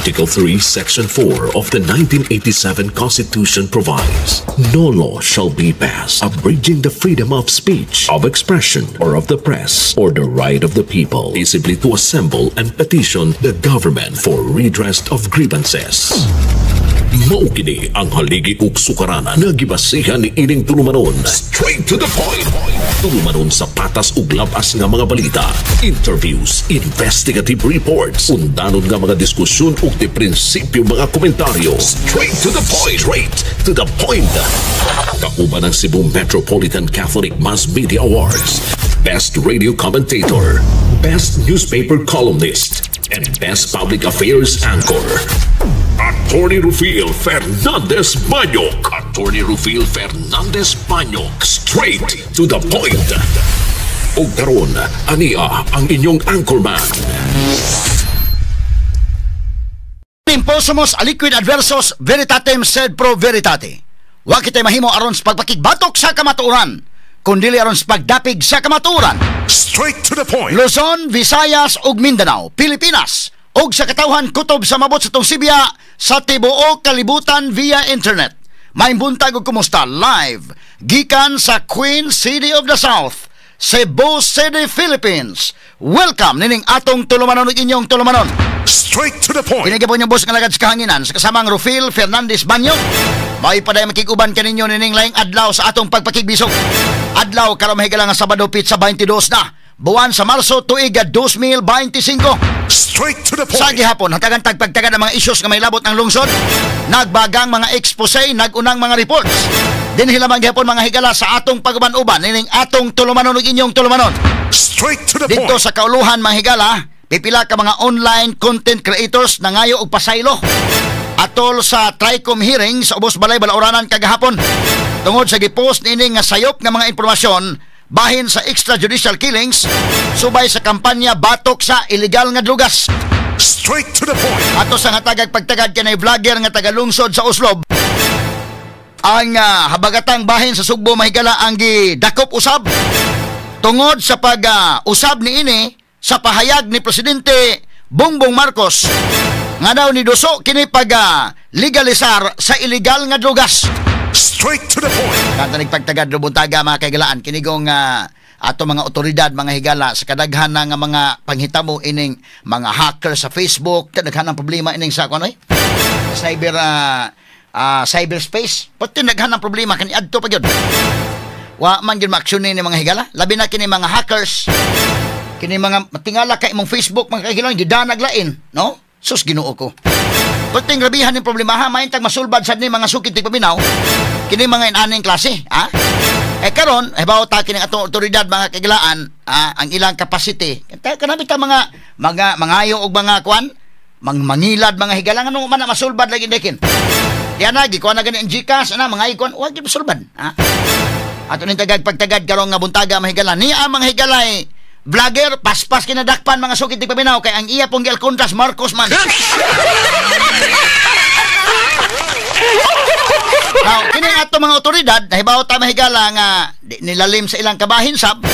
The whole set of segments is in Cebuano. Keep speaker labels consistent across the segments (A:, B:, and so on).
A: Article 3, Section 4 of the 1987 Constitution provides, "No law shall be passed abridging the freedom of speech, of expression, or of the press, or the right of the people peaceably to assemble and petition the government for redress of grievances." Mao kini ang haligi ug sukaranan nga gibasihan ni ining tulumanon. Straight to the point. Tulumanon sa patas ug labas nga mga balita, interviews, investigative reports, undanon nga mga diskusyon ug di prinsipyo mga komentaryo. Straight to the point. Straight to the point. Kauban ang Cebu Metropolitan Catholic Mass Media Awards, Best Radio Commentator, Best Newspaper Columnist, and Best Public Affairs Anchor. Attorney Rufil Fernandez Banyok. Attorney Rufil Fernandez Banyok. Straight to the point. Ug karon, ania ang inyong anchorman.
B: Imposumus aliquid adversus veritatem sed pro veritate. Wa kitay mahimo aron sa pagpakigbatok sa kamatuoran, kundili aron sa pagdapig sa kamatuoran.
C: Straight to the point.
B: Luzon, Visayas ug Mindanao, Pilipinas, ug sa katawhan kutob sa mabot sa tong Sibya sa tibuok kalibutan via internet. Maayong buntag ug kumusta live gikan sa Queen City of the South, Cebu City, Philippines. Welcome nining atong tulumanon ug inyong tulumanon.
C: Straight to the point.
B: Kini gyapon inyong boss nga alagad sa kahanginan sa kasamang Rufil Fernandez Banyo. May paday makiguban kaninyo nining laing adlaw sa atong pagpakigbisog. Adlaw karon, mahigala, nga Sabado, petsa 22 na buwan sa Marso, tuig 2025.
C: Straight to the
B: Sa
C: point.
B: gihapon, hatagan tagpagtagad ang mga issues nga may labot ng lungsod, nagbagang mga expose, nagunang mga reports. Dinhi lamang gihapon, mga higala, sa atong paguban-uban nining atong tulumanon ug inyong tulumanon.
C: Straight to the
B: Dito
C: point.
B: sa kauluhan, mga higala, pipila ka mga online content creators nangayo og pasaylo atol sa TRICOM hearing sa Ubos Balay Balauranan kagahapon tungod sa gipost niini nga sayop nga mga impormasyon bahin sa extrajudicial killings subay sa kampanya batok sa illegal nga drugas.
C: Straight to the point.
B: Ato sa hatagag pagtagad kanay vlogger nga taga-lungsod sa Oslob. Ang habagatang bahin sa Sugbo, mahigala, ang gidakop usab tungod sa pag usab niini sa pahayag ni Presidente Bongbong Marcos nga daw ni duso kini pag legalisar sa illegal nga drugas.
C: Straight to the point.
B: Kanta nagpagtagad buntaga, mga kaigalaan, kinigong ato mga otoridad, mga higala, sa kadaghan na nga mga panghitabo ining mga hacker sa Facebook, kadaghan ang problema ining sa kuno cyberspace. Pati daghan ang problema kani adto pa gyud. Wa man gyud maaksyon ni mga higala, labi na kini mga hackers. Kini mga matingala ka imong Facebook, mga kahigalan, gidanag lain, no? Sus, Ginoo ko. Pati grabihan ng problema ha, maintag masulbad sad ni mga sukit paminaw. Kini mga inaning klase, ha? Eh karon, hibaw ta kini atong otoridad, mga kagilaan, ang ilang capacity. Kaya kanami ta mga mangayo og mga kuan, mangilad, mga higala, ngano man na masulbad lagi dekin. Diyan na gikuan na gani ang GCash ana mga ikuan, wa gyud masulbad, ha? Ato ning tagag pagtagad karong nga buntaga, mga higala. Ni ang mga higalay vlogger paspas kinadakpan, mga sukit paminaw, kay ang iya pong gialkontras Marcos man. Now, kini ato mga otoridad, nahibaw ta, mahigala, nga di, nilalim sa ilang kabahin sab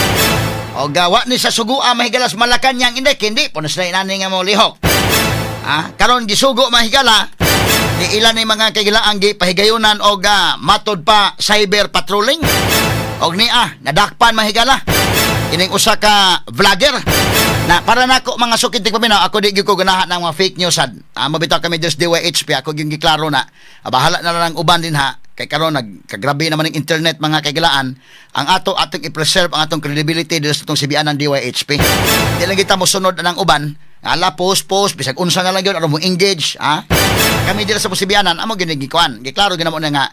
B: o gawa ni sa sugua, mahigala, sa Malacañang, hindi hindi po na sila inani nga mo lihok. Ah, karon gisugo, mahigala, di ilan ni mga kagilaang gipahigayunan og matod pa cyber patrolling og niya nadakpan, mahigala, kining usa ka vlogger na para nako, mga sukit paminaw, ako di gyud ko ganahan ng mga fake news sad. Mabitaw kami des DYHP, ako gyud giklaro na. Bahala na lang uban din ha, kay karon nagkagrabe naman ang internet, mga kagilaan. Ang ato atong i-preserve ang atong credibility dito sa atong sibian ng DYHP. Di lang kita mosunod ang uban. Ala, post post bisag unsa na lang gyud aron mo engage, ha. Kami dira sa Posibianan, amo gyud gikuan, giklaro gyud namo na nga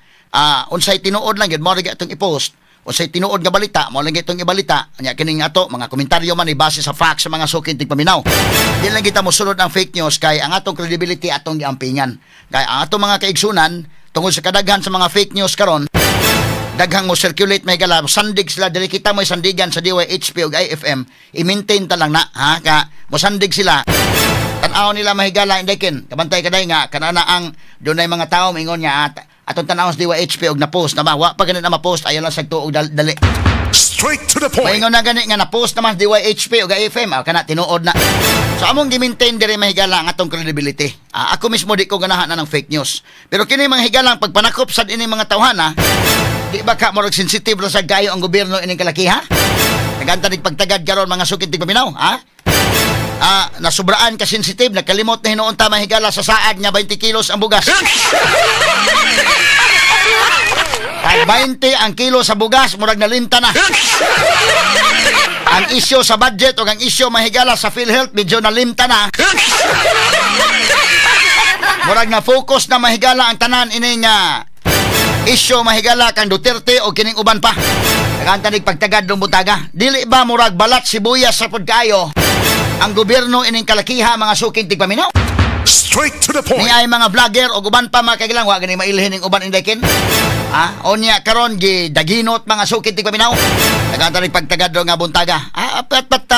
B: unsay tinuod lang gyud mo ra atong i-post, unsay tinuod nga balita mo lang itong ibalita. Nya kining ato mga komentaryo man base sa facts sa mga sukin tigpaminaw. Di lang kita mosunod ang fake news kay ang atong credibility atong giampingan, kay ang atong mga kaigsunan, tungod sa kadaghan sa mga fake news karon, daghang mo circulate, may gala sandig sila dili. Kita mo sandigan sa DYHP ug IFM, i-maintain ta lang na ha, ka mo sandig sila, tan-aw nila, mahigala, indekin kabantay kaday nga kanana ang dunay mga tao mingon nga Atong tan-awon sa DYHP og na-post na ba? Wa pa gani na ma-post, ayaw lang sa tuog dali.
C: Straight to the point.
B: Maingon na gani nga na-post naman sa DYHP o AFM, kana tinuod na. So among gi-maintain diri, mahigala, ang atong credibility. Ako mismo di ko ganahan na ng fake news. Pero kini mga higalang pagpanakop sad ini mga tawhana, di ba ka murag sensitive ra sa gayo ang gobyerno ining kalakiha? Naganta nig pagtagad karon, mga suking tigpaminaw, ha? Nasubraan ka sensitive, nakalimot na hinuon ta, mahigala, sa saad nga 20 kilos ang bugas. Pag 20 ang kilo sa bugas, murag nalinta na. Ang isyo sa budget o ang isyo, mahigala, sa PhilHealth, medyo nalimta na. Murag na focus na, mahigala, ang tanan ini nga isyo, mahigala, kang Duterte o kining uban pa. Naganta nig pagtagad ng butaga. Dili ba murag balat sibuyas sa pagkayo ang gobyerno ining kalakiha, mga suking tigpaminaw?
C: Straight to the point.
B: Ni ay mga vlogger o uban pa, mga kagilang, wa gani mailhin ning uban indekin. Onya karon gi daginot, mga suking tigpaminaw. Naganta nig pagtagad nga buntaga. Pat pat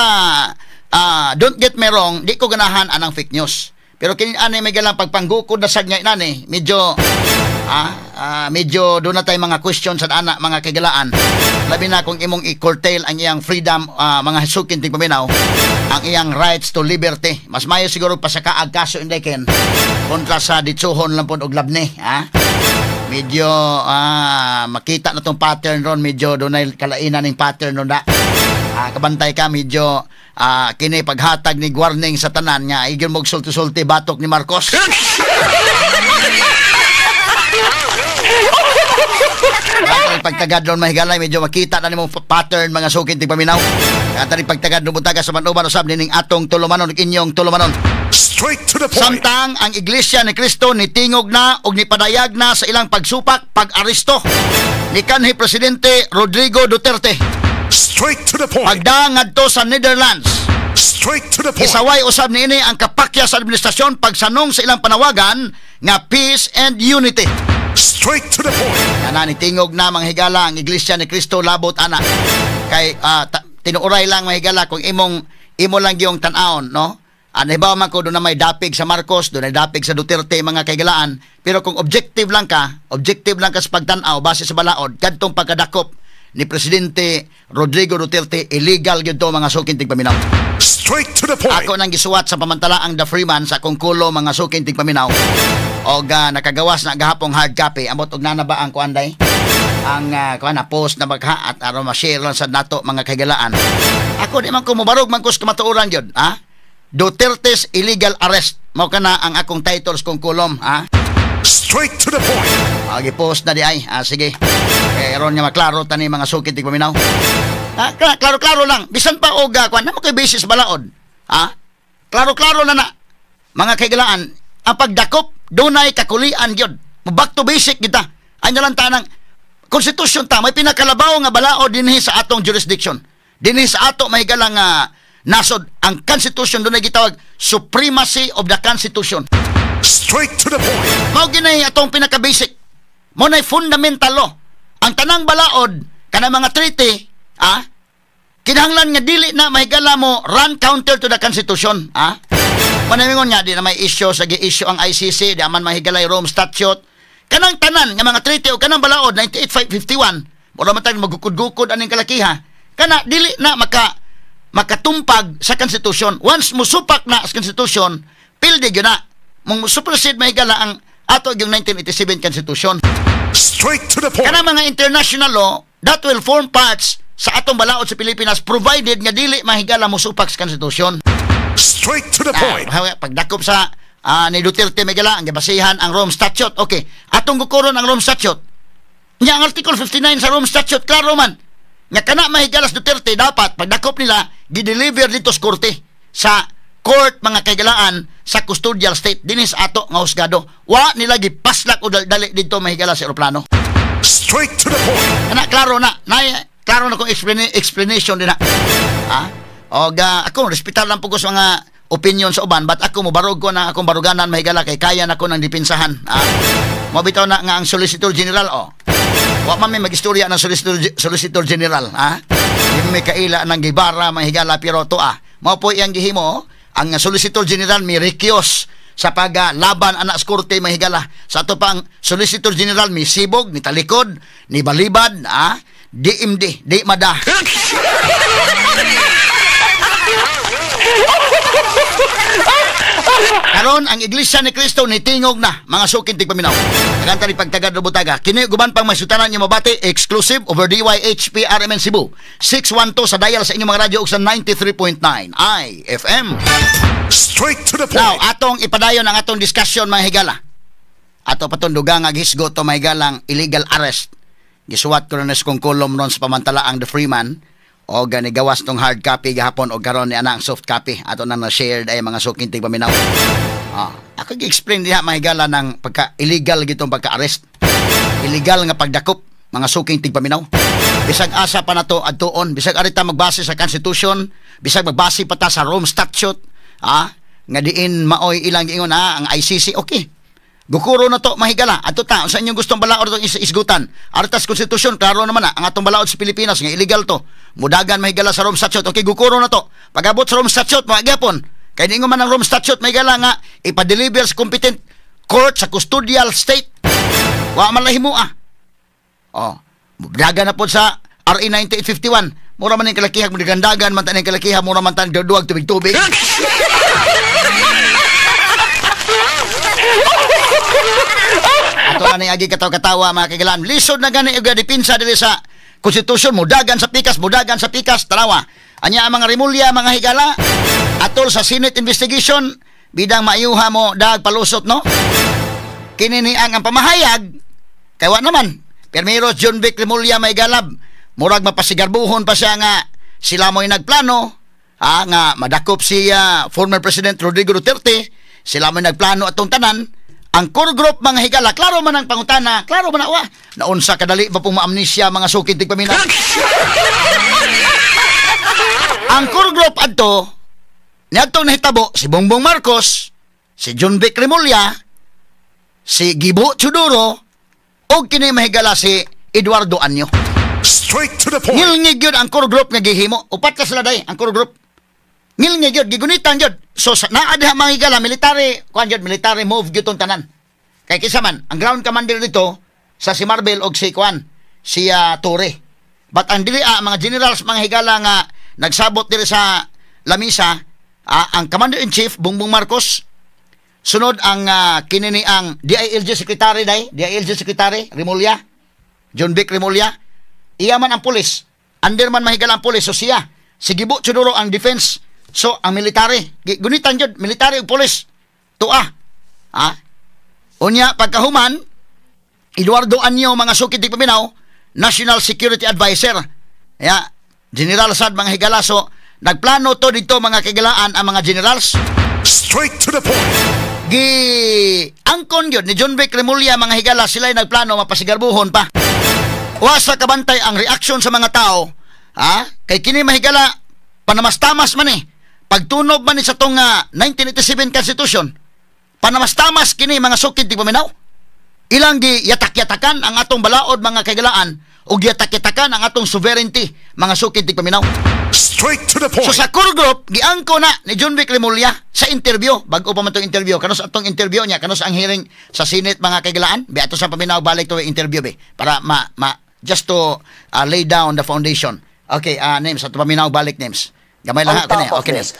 B: don't get me wrong, di ko ganahan anang fake news. Pero kini ani may galang pagpanggukod na sad nga inani, medyo medyo doon na tayo mga question sa ana, mga kagalaan. Labi na kung imong i-curtail ang iyang freedom, mga suking tigpaminaw, ang iyang rights to liberty. Mas mayo siguro pasakaag kaso indeken kontra sa ditsuhon lang pod og labne, ha? Medyo makita na tong pattern ron, medyo dunay kalainan ning pattern ron da. Kabantay ka, medyo kini paghatag ni warning sa tanan nga igyon mo sulti-sulti batok ni Marcos. Ang pagtagad doon, mahigalay, medyo makita na nimo pattern, mga suking tigpaminaw. At ang pagtagad doon buntaga sa manuban usab nining atong tulumanon, inyong tulumanon.
C: Straight to the point.
B: Samtang ang Iglesia ni Cristo nitingog na og nipadayag na sa ilang pagsupak, pag-aresto ni kanhi Presidente Rodrigo Duterte.
C: Straight to the point.
B: Pagdangadto sa Netherlands.
C: Straight to the point.
B: Isaway usab niini ang kapakya sa administrasyon pagsanong sa ilang panawagan nga peace and unity.
C: Straight to the point.
B: Kana nitingog na, mga higala, ang Iglesia ni Cristo labot ana. Kay tinuuray lang, mahigala, kung imong imo lang yung tan-awon, no? Halimbawa man ko doon na may dapig sa Marcos, doon ay dapig sa Duterte, mga kaigalaan. Pero kung objective lang ka, objective lang ka sa pagtan-aw base sa balaod, kadtong pagkadakop ni Presidente Rodrigo Duterte, illegal gyud to, mga suking tigpaminaw.
C: Straight to the point.
B: Ako nang gisuwat sa pamantalaang The Freeman sa akong kulo, mga suking tigpaminaw. Og nakagawas na gahapong hard copy. Amot og nana ba ang kuan day? Ang kuan na post na magha at aron ma-share lang sa nato, mga kaigalaan. Ako di man ko mobarog man ko sa kamatuoran gyud, ha? Duterte's illegal arrest. Mao kana ang akong titles kong kolom, ha?
C: Straight to the point.
B: Gi-post na di ay. Sige. Eh, aron nga maklaro tani, mga suking tigpaminaw. Klaro-klaro lang. Bisan pa og kuan na mo kay basis balaod. Ha? Klaro-klaro na na. Mga kaigalaan, ang pagdakop dunay kakulian gyud. Back to basic kita. Ay lang tanang konstitusyon ta, may pinakalabaw nga balaod dinhi sa atong jurisdiction. Dinhi sa ato mahigalang nasod ang constitution, dunay gitawag supremacy of the constitution.
C: Straight to the point.
B: Mao ginay atong pinaka-basic. Mo nay fundamental law. Ang tanang balaod kanang mga treaty, kinahanglan nga dili na mahigala mo run counter to the constitution, ah. Manamingon nga di na may issue sa gi-issue ang ICC, di man mahigalay Rome Statute. Kanang tanan nga mga treaty o kanang balaod 9851, mura man tag magukod-gukod aning kalakiha. Kana dili na makatumpag sa constitution. Once musupak na sa constitution, pildi gyud na. Mong supersede mahigala ang ato yung 1987 Constitution.
C: Straight to the point.
B: Kanang mga international law, that will form parts sa atong balaod sa Pilipinas provided nga dili mahigala mosupak sa Constitution.
C: Straight to the point.
B: Pagdakop sa ni Duterte mahigala, ang gibasihan ang Rome Statute. Okay, atong gukuron ang Rome Statute. Nya ang Article 59 sa Rome Statute, klaro man nga kana mahigala sa Duterte dapat pagdakop nila gi-deliver dito sa korte, sa court, mga kaigalaan, sa custodial state dinis ato nga husgado. Wa nila gipaslak o dali dito mahigala sa eroplano.
C: Straight to the point.
B: Ana klaro na, na klaro na kung explanation din na. Ha? Og ako respetar lang po ko sa mga opinion sa uban, but ako mobarog ko na akong baruganan, mahigala, kay kaya na ko ng dipinsahan. Ha? Mo bitaw na nga ang Solicitor General, oh. Wa man may magistorya ng Solicitor General, ha? Di may kaila ng Gibara, mahigala, pero to ah. Mao po iyang gihimo, oh. Ang Solicitor General mi recuse Sa paglaban ana sa korte, mga higala. Sa ato pang Solicitor General mi sibog, ni talikod, ni balibad, ah, DMD, di mada. Karon ang Iglesia ni Cristo nitingog na, mga sukin tigpaminaw. Kaganta ni pagtagad butaga. Kini guban pang masutanan niyo mabati exclusive over DYHP RMN Cebu. 612 sa dial sa inyong mga radyo ug sa 93.9 IFM.
C: Straight to the point.
B: Now, atong ipadayon ang atong discussion, mga higala. Ato patundugang ang hisgot to, mga higalang illegal arrest. Gisuwat ko na kong kolom ron sa pamantala ang The Freeman o gani gawas tong hard copy gahapon o karon ni ana ang soft copy ato na na-shared ay mga suking tigpaminaw. Ako gi-explain diha, mga higala, ng pagka illegal gitong pagka-arrest. Illegal nga pagdakop, mga suking tigpaminaw. Bisag asa pa nato adtuon, bisag arita magbase sa Constitution, bisag magbase pa ta sa Rome Statute, nga diin maoy ilang giingon ang ICC, okay. Gukuro na to, mahigala. Ato ta, sa inyong gustong balaod itong isgutan. Artas Constitution, klaro naman na, ang atong balaod sa Pilipinas, nga illegal to. Mudagan, mahigala, sa Rome Statute. Okay, gukuro na to. Pag-abot sa Rome Statute, mga gyapon. Kaya ningon man ang Rome Statute, mahigala, nga ipa-deliver sa competent court sa custodial state. Wa man lahimo ah. Oh, mudagan na po sa RA 9851. Mura man yung kalakiha, mudagandagan man taning kalakiha, mura man taning duwag tubig-tubig. Ato na agi katawa-katawa, mga kagalan. Lisod na gani og dipinsa diri sa konstitusyon, mudagan sa pikas, mudagan sa pikas, tanawa. Anya ang mga Remulla, mga higala, atol sa Senate investigation, bidang maayuha mo dag palusot, no? Kini ni ang pamahayag, kay wa naman. Permiro John Vic Remulla may galab, murag mapasigarbuhon pa siya nga sila mo'y nagplano, nga madakop si former President Rodrigo Duterte, sila mo'y nagplano atong tanan. Ang core group, mga higala, klaro man ang pangutana, klaro man wa. Naunsa kadali ba pong maamnesia, mga sukid tigpaminaw. Ang core group adto, niadtong nahitabo si Bongbong Marcos, si John Vic Remulla, si Gibo Teodoro, og kini mahigala si Eduardo Año.
C: Straight to the point.
B: Ngilngig yun ang core group nga gihimo. Upat ka sila day, ang core group. Ngilngig yun, gigunitan yun. So, naa diha, mga higala, military, kuan yun, military move gyud tong tanan. Kay kisa man, ang ground commander dito, sa si Marvel og si kuan, si Torre. But ang dili, mga generals, mga higala, nga nagsabot diri sa lamisa, ang commander-in-chief, Bongbong Marcos, sunod ang kinini ang DILG secretary day, DILG secretary, Remulla, John Vic Remulla, iya man ang pulis, under man mahigala ang pulis, so siya, si Gibo Teodoro ang defense. So, ang military, gunitan jud, military ug pulis. Tua. Ha? Unya, pagkahuman, Eduardo Año, mga sukid di paminaw, National Security Advisor. Ya, General sad, mga higala. So, nagplano to dito, mga kagilaan, ang mga generals.
C: Straight to the point.
B: Gi angkon yun ni John Vic Remulla, mga higala, sila'y nagplano mapasigarbuhon pa. Wasa kabantay ang reaksyon sa mga tao. Ha? Kay kini, mahigala, panamastamas man eh. Pagtunob man ni sa tong 1987 Constitution, panamastamas kini, mga sukid di paminaw. Ilang gi yatak-yatakan ang atong balaod, mga kaigalaan, ug yatak-yatakan ang atong sovereignty, mga sukid di paminaw.
C: Straight to the point.
B: So sa core group, giangko na ni John Vic Remulla sa interview, bago pa man tong interview, kanus atong interview niya, kanus ang hearing sa Senate, mga kaigalaan, bi ato sa paminaw balik to interview be para ma, ma just to lay down the foundation. Okay, names ato paminaw balik names. Gamay lang
D: On
B: ha, okay,
D: top of
B: okay.
D: this.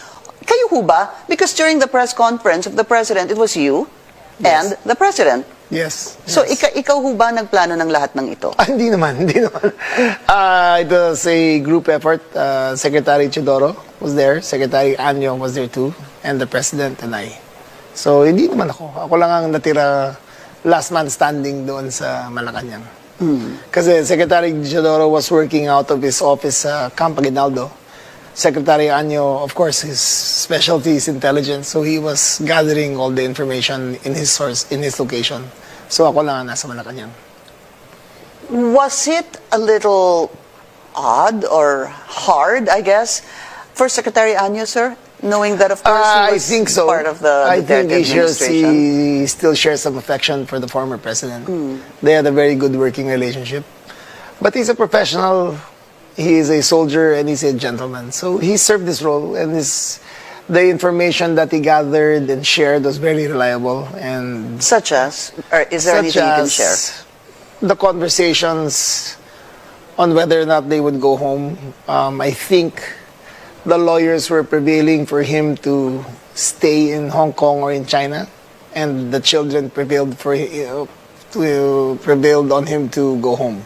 D: Kayo ho ba? Because during the press conference of the president, it was you and the president.
E: Yes.
D: So
E: Yes.
D: Ikaw ho ba nagplano ng lahat ng ito?
E: Ah, hindi naman, hindi naman. It was a group effort. Secretary Teodoro was there, Secretary Año was there too, and the president and I. So hindi naman ako. Ako lang ang natira last man standing doon sa Malacanang. Kasi Secretary Teodoro was working out of his office sa Camp Aguinaldo. Secretary Año, of course, his specialty is intelligence, so he was gathering all the information in his source, in his location. So ako lang ang nasa Malacanang.
D: Was it a little odd or hard, I guess, for Secretary Año, sir? Knowing that, of course, he
E: I
D: was
E: think so.
D: part of the
E: I
D: Duterte
E: think
D: administration.
E: he still shares some affection for the former president. They had a very good working relationship. But he's a professional. He is a soldier and he's a gentleman. So he served this role and is The information that he gathered and shared was very reliable and
D: Such as, or is there
E: such
D: anything you can
E: as
D: share?
E: the conversations on whether or not they would go home. I think the lawyers were prevailing for him to stay in Hong Kong or in China, and the children prevailed on him to go home.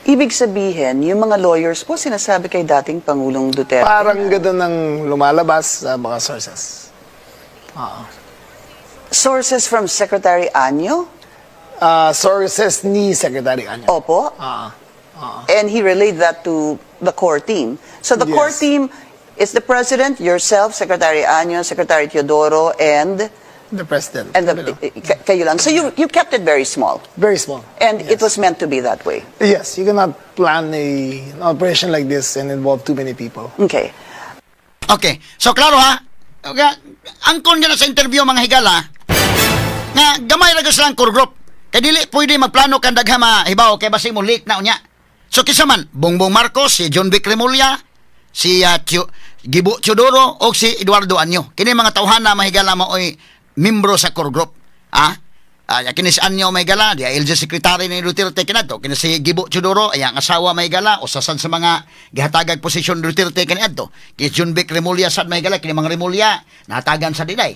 D: Ibig sabihin, yung mga lawyers po sinasabi kay dating Pangulong Duterte.
E: Parang gano'n ang lumalabas sa mga sources.
D: Sources from Secretary Año?
E: Sources ni Secretary Año.
D: Opo. And he relayed that to the core team. So the core team is the President, yourself, Secretary Año, Secretary Teodoro, and
E: The President.
D: and the, kayo lang. So you kept it very small.
E: Very small.
D: And it
E: Yes.
D: was meant to be that way.
E: Yes, you cannot plan an operation like this and involve too many people.
D: Okay.
B: Okay. So klaro ha. Okay. Angkon na sa interview, mga higala, nga gamay ra gyud silang core group. Kay dili pwede magplano kan daghan mahibaw kay basig mo leak na unya. So kinsa man, Bongbong Marcos, si Jonvic Remulla, si Gibo Teodoro o si Eduardo Año. Kini mga tawhana, mahigala, maoy membro sa core group. Ah? Ah, kini si Año, mahigala, DILG Secretary ni Duterte kaniadto. Kini si Gibo Teodoro, ay ang asawa, mahigala, usa sad sa mga gihatagag posisyon ni Duterte kaniadto. Kini Jonvic Remulla sad, mahigala, kini mga Remulla nahatagan sa dinay.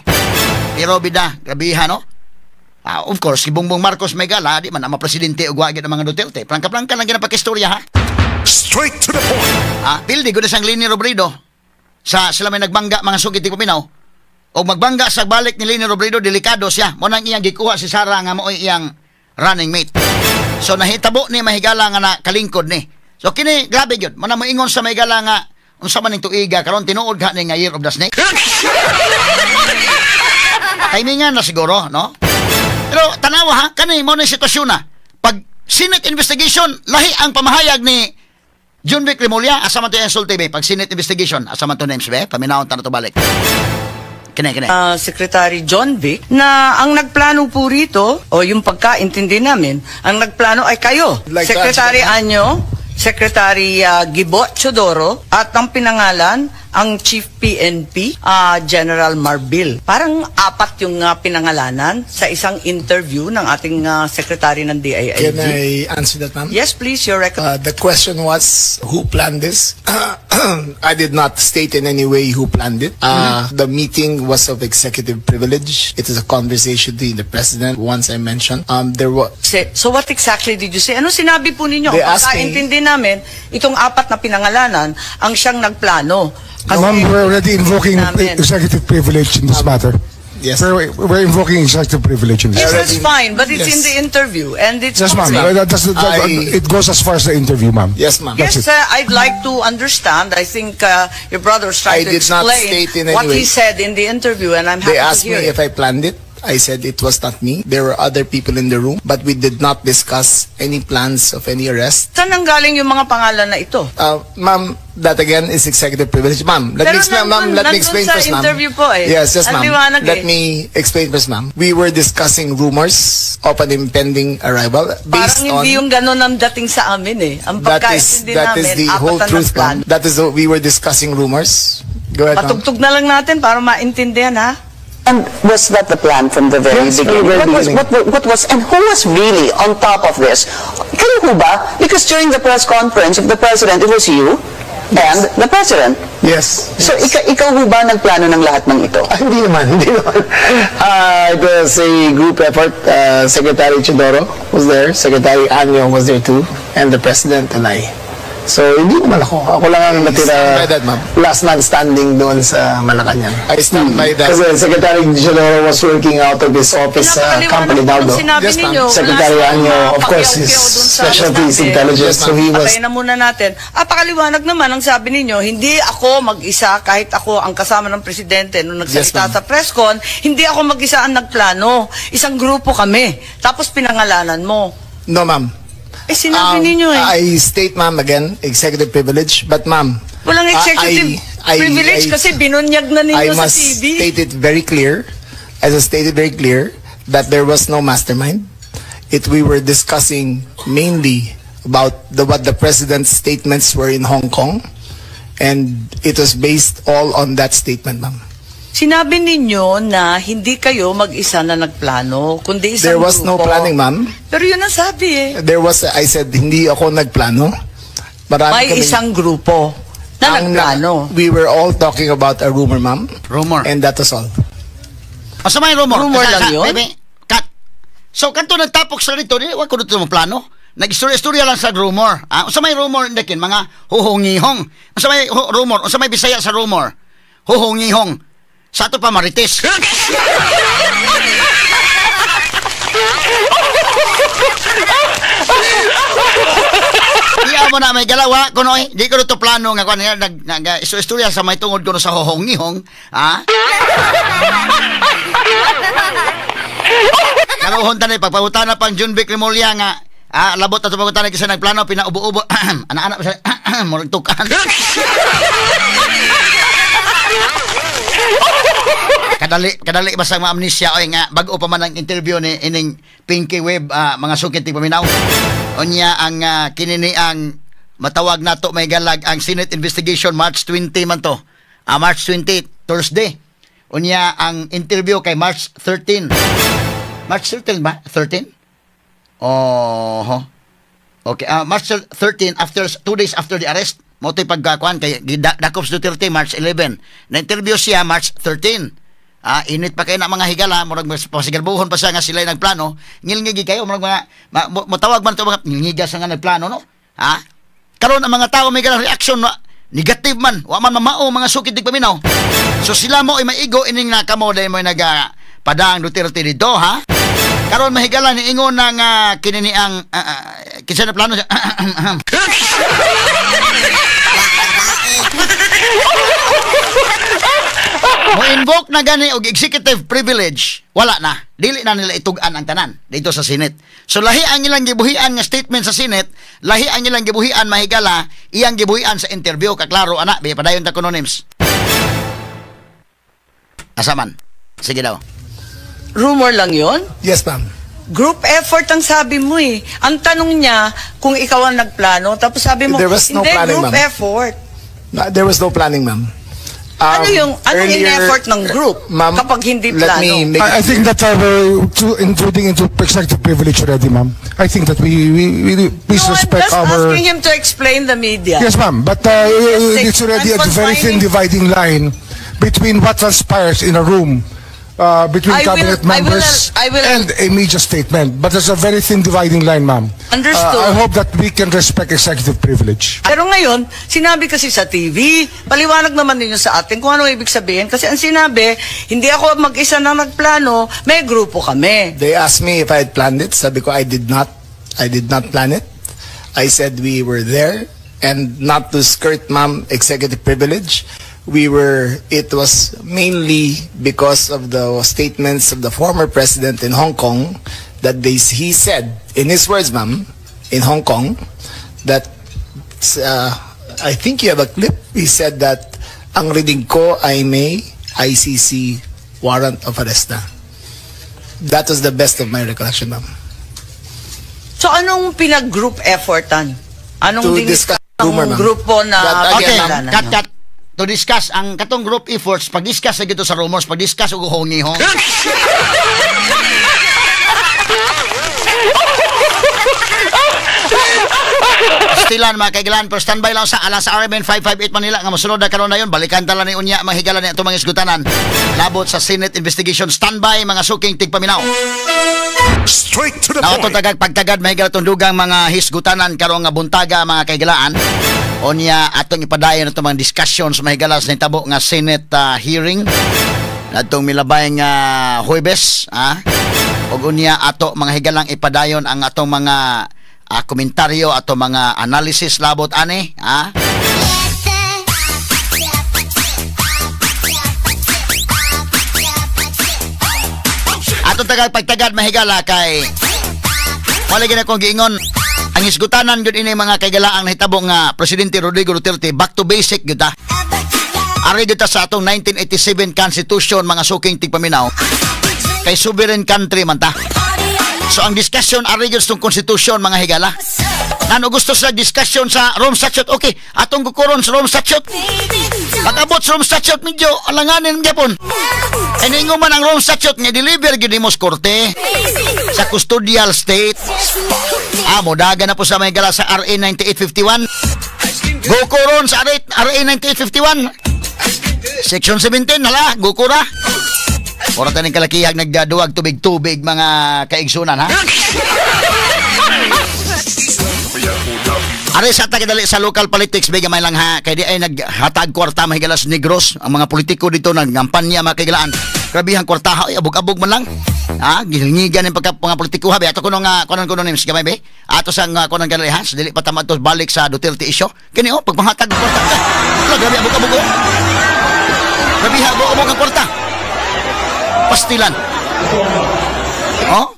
B: Pero bida, grabiha, no? Ah, of course, si Bongbong Marcos, mahigala, di man ama presidente ug wa gyud ang mga Duterte. Plangka-plangka lang ginapakistorya ha.
C: Straight to the point.
B: Ah, pildi gud sang Leni Robredo sa sila may nagbangga, mga sugit paminaw. O magbangga sa balik ni Leni Robredo, delikado siya. Mo nang iyang gikuha si Sara nga mao'y iyang running mate. So nahitabo ni, mahigala, nga nakalingkod ni. So kini grabe gyud. Mo na moingon sa mahigala nga unsa man ning tuiga karon, tinuod ka ni nga Year of the Snake. Timingan na siguro, no? Pero tanawa ha, kani mo na yung sitwasyon na. Pag Senate investigation, lahi ang pamahayag ni Jonvic Remulla. Asa man to yung sulti be? Pag Senate investigation, asa man to names be? Paminawon ta na to balik. Kini, kini.
F: Secretary Jonvic na ang nagplano po rito, o yung pagkaintindi namin, ang nagplano ay kayo.
E: Like to
F: Secretary
E: answer.
F: Año, Secretary Gibo Teodoro, at ang pinangalan, ang Chief PNP, General Marbil. Parang apat yung pinangalanan sa isang interview ng ating Secretary ng DILG.
E: Can I answer that, ma'am?
F: Yes, please, your record.
E: The question was who planned this? I did not state in any way who planned it. The meeting was of executive privilege. It is a conversation between the president. Once I mentioned, there was
F: So what exactly did you say? Ano sinabi po ninyo?
E: They
F: Ang
E: asked me-
F: pagkaintindi namin, itong apat na pinangalanan ang siyang nagplano. Kasi
G: Ma'am, we're already invoking
F: namin.
G: Executive privilege in this matter.
E: Yes.
G: We're invoking executive privilege in this
F: Yes,
G: matter.
F: that's fine, but it's in the interview and it's
G: Yes, ma'am.
F: public.
G: It goes as far as the interview, ma'am.
E: Yes, ma'am.
G: That's
F: Yes,
G: it.
F: I'd like to understand. I think your brother was trying
E: I
F: to
E: did not
F: explain
E: state in any
F: what he
E: way.
F: said in the interview, and I'm happy
E: They asked
F: to hear
E: me
F: it.
E: if I planned it. I said it was not me. There were other people in the room, but we did not discuss any plans of any arrest.
F: Saan nanggaling yung mga pangalan na ito?
E: Ma'am, that again is executive privilege. Ma'am, let
F: Pero
E: me explain, ma'am, let me
F: nandun
E: explain
F: sa
E: first, ma'am.
F: Interview po eh.
E: Yes,
F: Ang
E: ma'am.
F: liwanag
E: Let
F: eh.
E: me explain first, ma'am. We were discussing rumors of an impending arrival based
F: Parang hindi
E: on
F: yung ganun ang dating sa amin eh. Ang
E: that is
F: pagkaintindi
E: that
F: namin,
E: is the
F: apat
E: whole
F: ang
E: truth, ma'am.
F: nagplano.
E: That is what we were discussing, rumors. Go ahead, ma'am.
F: Patugtog na lang natin para maintindihan ha.
D: And was that the plan from the very
E: Yes, from the
D: beginning?
E: very
D: What was,
E: beginning.
D: what was, and who was really on top of this? Kayo ho ba? Because during the press conference of the President, it was you and the President.
E: Yes.
D: So ikaw ho ba nagplano ng lahat ng ito?
E: Ah, hindi naman, hindi naman. It was a group effort. Secretary Teodoro was there, Secretary Año was there too, and the President and I. So, hindi naman ako. Ako lang ang natira
H: Stand by that, ma'am.
E: Last man standing doon sa Malacanang.
H: I stand by that.
E: Kasi Secretary Teodoro was working out of his office sa Campo
F: Pinapakaliwanag po
E: Aguinaldo.
F: nung sinabi
H: Yes, ma'am.
F: ninyo.
E: Secretary
F: Wala
E: Año,
F: silang
E: of course, his
F: pagyaw-yaw dun sa
E: specialty is
F: sinabi.
E: intelligence.
H: Yes,
E: So he was
F: Patayin na muna natin. Ah, pakaliwanag naman ang sabi ninyo, hindi ako mag-isa kahit ako ang kasama ng presidente nung nagsalita
H: Yes, ma'am.
F: sa press con, hindi ako mag-isa ang nagplano. Isang grupo kami. Tapos pinangalanan mo.
E: No, ma'am.
F: Eh, sinabi ninyo eh.
E: I state, ma'am, again, executive privilege. But, ma'am,
F: Walang executive privilege kasi binunyag na ninyo
E: I
F: sa
E: must
F: TV.
E: State it very clear, as I stated very clear, that there was no mastermind. It we were discussing mainly about the what the president's statements were in Hong Kong, And it was based all on that statement, ma'am.
F: Sinabi ninyo na hindi kayo mag-isa na nagplano, kundi isang
E: There was no
F: grupo.
E: Planning, ma'am.
F: Pero yun ang sabi eh.
E: There was, I said, hindi ako nagplano. Marami
F: May isang grupo na nagplano.
E: We were all talking about a rumor, ma'am.
B: Rumor.
E: And that was all.
B: Asa may rumor?
F: Rumor lang yun?
B: Baby, cut. So, kanto nagtapok sa dito, di, wa ko dito mo plano. Nag-istorya-istorya lang sa rumor. Ah, unsa may rumor indakin? Mga huhungihong. Unsa may rumor? Unsa may Bisaya sa rumor? Huhungihong. Sa ato pa marites. Iya mo na may galawa kuno eh. Di ko to plano nga kuan nag, nag istorya sa may tungod kuno sa huhungihong, ha? Karuhon tani pagpangutana pang Junvic Remulla nga labot ato pangutana kasi nagplano pinaubo-ubo anak-anak sa murag tukan. Kadali basta ma-amnesia oy nga bag-o pa man ang interview ni ining Pinky Web, mga sukit ti paminaw. Unya ang kinini ang matawag nato may galag ang Senate investigation March 20 man to. March 20 Thursday. Unya ang interview kay March 13. March 13 ba? 13? Oh. Okay, March 13 after 2 days after the arrest. Mo to'y pagkakuan kay dakop sa Duterte March 11. Na-interview siya March 13. Init pa kayo na mga higala, murag pasigalbuhon pa siya nga sila nagplano. Ngilngigi kayo, murag mga motawag man to mga ngilngiga sa nga nagplano, no? Ha? Karon ang mga tao may galang reaction na negative man, wa man mamao mga sukid dig paminaw. So sila mo ay maigo ining nakamo dahil mo naga padang Duterte dito, ha? Karon mahigala ni ingon nga kinini ang kinsa na plano siya. Mo-invoke na gani og executive privilege, wala na. Dili na nila itug-an ang tanan dito sa Senate. So lahi ang ilang gibuhian nga statement sa Senate, lahi ang ilang gibuhian mahigala, iyang gibuhian sa interview kaklaro ana, bi padayon ta kuno names. Asa man? Sige daw.
F: Rumor lang yon?
E: Yes, ma'am.
F: Group effort ang sabi mo eh. Ang tanong niya kung ikaw ang nagplano, tapos sabi mo,
E: There was no
F: hindi,
E: planning,
F: group
E: ma'am.
F: effort.
E: No, there was no planning, ma'am.
F: Ano yung anong in-effort ng group
E: Ma'am,
F: kapag hindi
E: let
F: plano?
E: me make
G: I think that we're too intruding into executive privilege already, ma'am. I think that we please
F: No, I'm
G: respect
F: just
G: our...
F: asking him to explain the media.
G: Yes, ma'am. But it's already a very thin dividing line between what transpires in a room between cabinet members and a media statement. But there's a very thin dividing line, ma'am.
F: Understood.
G: I hope that we can respect executive privilege.
F: Pero ngayon, sinabi kasi sa TV, paliwanag naman ninyo sa atin kung ano ibig sabihin. Kasi ang sinabi, hindi ako mag-isa na nagplano, may grupo kami.
E: They asked me if I had planned it. Sabi ko, I did not. I did not plan it. I said we were there, and not to skirt, ma'am, executive privilege. It was mainly because of the statements of the former president in Hong Kong that he said, in his words, ma'am, in Hong Kong, that, I think you have a clip, he said that, ang reading ko ay may ICC warrant of arrest na. That was the best of my recollection, ma'am.
F: So anong pinag-group effortan? Anong
E: To discuss rumor, ma'am.
F: grupo na...
E: That,
B: Okay,
E: again,
B: cut, cut. To discuss ang katong group efforts, pag-discuss sa gito sa rumors, pag-discuss og hongi-hong. Stilan mga kaigilan, pero standby lang sa alas RMN 558 Manila nga mosunod na karon na yun. Balikan tala ni unya mga higala ni atong mga isgutanan. Labot sa Senate investigation, standby mga suking tigpaminaw.
C: Straight to the
B: Na
C: point.
B: Tagag pagtagad mahigala itong dugang mga hisgutanan karong nga buntaga mga kaigilaan. Unya atong ipadayon atong mga discussions mahigala sa nitabo nga Senate hearing atong milabay nga Huwebes, ha? Og unya ato mga higalang ipadayon ang atong mga komentaryo, atong mga analysis labot ani, ha? Atong tagag pagtagad mahigala kay wala gid akong giingon. Ang hisgutanan gyud ini mga kaigalaang nahitabo nga Presidente Rodrigo Duterte, back to basic gyud ta. Ari gyud ta sa atong 1987 Constitution mga suking tigpaminaw. Kay sovereign country man ta. So ang discussion ari gyud sa constitution, mga higala. Nano gusto sa discussion sa Rome Statute, okay, atong gukuron sa Rome Statute. Pag-abot sa Rome Statute, medyo alanganin gyapon. Kay ningo man ang Rome Statute nga deliver gyud nimo sa korte sa custodial state. Ah, modaga na po sa mga higala sa RA 9851. Gukuron sa RA 9851. Section 17, hala, gukura. Mura taning kalakihag nagduwag tubig-tubig, mga kaigsunan, ha? Ari sa tagadali sa local politics, bigay may lang ha, kay di ay naghatag kwarta mahigalas Negros, ang mga politiko dito nagkampanya mga kaigalaan. Grabihang kwarta ha, ay abog-abog man lang. Ha, gihingigan ng pagka mga politiko ha, ato kuno nga kunon kuno ni gamay be. Ato sang kunon kanali ha, so, dili pa tama to balik sa Duterte issue. Kini oh, pagpanghatag kwarta ka. Wala, grabe abog-abog oh. Grabe abog-abog ang kwarta. Pastilan. Oh?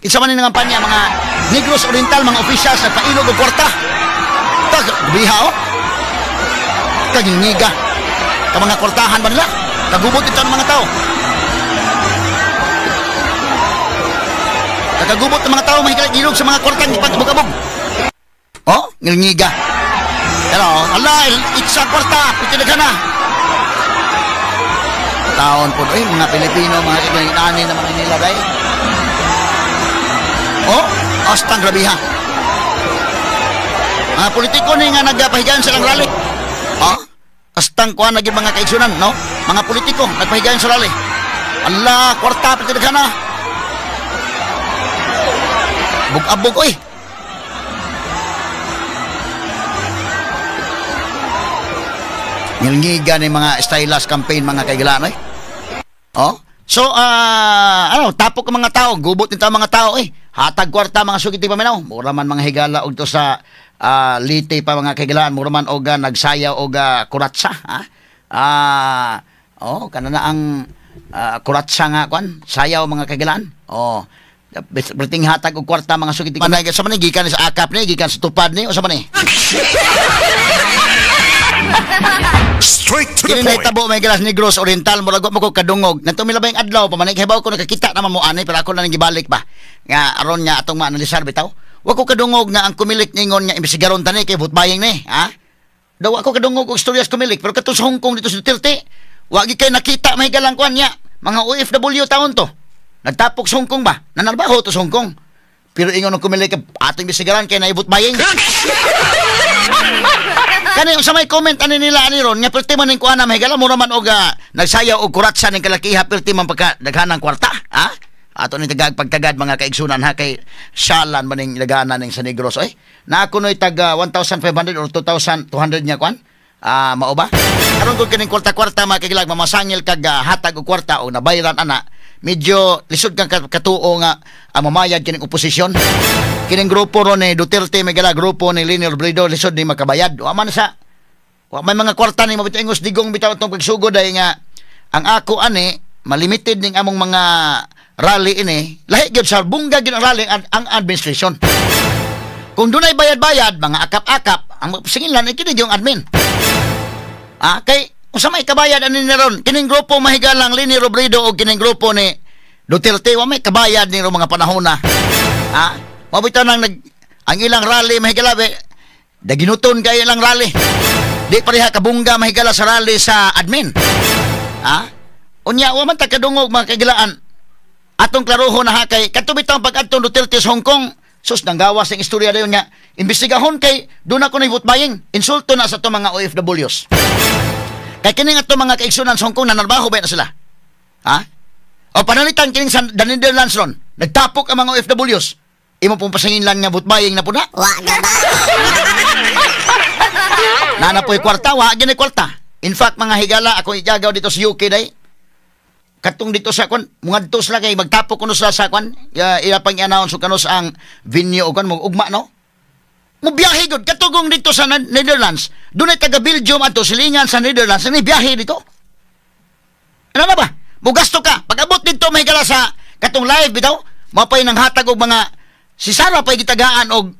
B: Kinsa man ni nangampanya mga Negros Oriental, mga officials nagpailog og kwarta. Tag biha oh. Kagingiga. Ka mga kwartahan ba nila? Kagubot ito ng mga tao. Kagubot ng mga tao mahigala ilog sa mga kwartang ipag-abog-abog. Oh, ngilngiga. Pero ala, itsa kwarta, pitinaga na. Taon po, eh, mga Pilipino, mga kailangan na mga nila, day. Oh, astang grabiha. Mga politiko ni nga nagpahigayon silang rally. Oh, astang kuha naging mga kaigsunan, no? Mga politiko, nagpahigayon sa rally. Ala, kwarta, pitinaga na. Bug-abog, oy. Ngilngiga ni mga stylus campaign, mga kaigilan, oy. Oh? So, ano, tapok ang mga tao, gubot nito ang mga tao, eh. Hatag kwarta, mga sugiti paminaw. Mura man mga higala og to sa lite pa mga kaigilan, mura man og nagsayaw og kuratsa, ha? Oh, kanana ang kuratsa nga kwan, sayaw mga kaigilan. Oh. Berting hatag og kwarta mga sugiti. Manay sa man gikan sa akap ni, gikan sa tupad ni, o sa man ni.
C: Straight to the
B: Kini
C: point.
B: nahitabo may galas Negros Oriental, murag wa mo ko kadungog. Nanto milabay adlaw pa man hibaw ko nakakita naman mo ani, pero ako na ning gibalik ba. Nga aron nga atong maanalisar bitaw. Wa ko kadungog nga ang kumilik ningon nga imbestigaron tani kay vote buying ni, ha? Daw ako kadungog og istorya sa kumilik, pero kato sa Hong Kong dito sa Duterte, wa gi kay nakita may galang kuan niya. Mga OFW taon to. Nagtapok sa Hong Kong ba? Nanarbaho to sa Hong Kong. Pero ingon ang kumilik atong imbestigaran kay naibot buying. Kani sa may comment ani nila ani ron nga perti man ning kuana mahigala mura man og nagsayaw og kuratsa ning kalakiha perti man pagka daghanang kwarta, ha? Ato ning tagag pagtagad mga kaigsunan ha kay syalan man ning lagana ning sa Negros oy. Na kunoy tag 1,500 or 2,200 nya kuan. Mao ba? Karon kung kining kwarta-kwarta mga kagilag mamasangil kag hatag og kwarta o nabayran ana, medyo lisod kang katuo nga ang mamayad kining oposisyon. Kining grupo ron ni Duterte, may gala grupo ni Leni Robredo, lisod ni makabayad. Wa man sa wa may mga kwarta ni mabitaw ingos digong bitaw atong pagsugod ay nga ang ako ani malimited ning among mga rally ini, lahi gyud sa bungga gyud ang rally ang administration. Kung dunay bayad-bayad, mga akap-akap, ang singilan ay kini yung admin. Ah, kay unsa may kabayad ani ni ron? Kining grupo mahigalang Leni Robredo o kining grupo ni Duterte, wa may kabayad ni ron mga panahon na. Ah, mabitaw nang ang ilang rally mahigala be, daginuton kay ilang rally. Di pareha kabungga mahigala sa rally sa admin. Ah, unya wa man ta kadungog mga kagilaan. Atong klarohon na ha kay kadto bitaw pag-adtong Duterte sa Hong Kong, sus nanggawas ang istorya dayon nga imbestigahon kay doon ako nay vote buying. Insulto na sa atong mga OFWs. Kay kining atong mga kaigsunan sa Hong Kong nanarbaho ba na sila? Ha? O panalitan kining sa the Netherlands ron, nagtapok ang mga OFWs. Imo pong pasanginlan nga vote buying na puna. Wa na ba? Nana po'y kwarta, wa gini kwarta. In fact, mga higala, ako igagaw dito sa UK day. Katong dito sa kwan, muadto sila kay magtapok kuno sila sa kwan, ila pang i-announce kanos ang venue o kwan, ugma no. Mubiyahe gud katugong dito sa Netherlands. Dunay taga Belgium adto silingan sa Netherlands, ani biyahe dito. Ano na ba? Mugasto ka. Pag-abot dito mahigala sa katong live bitaw, mapay nang hatag og mga si Sara pay gitagaan og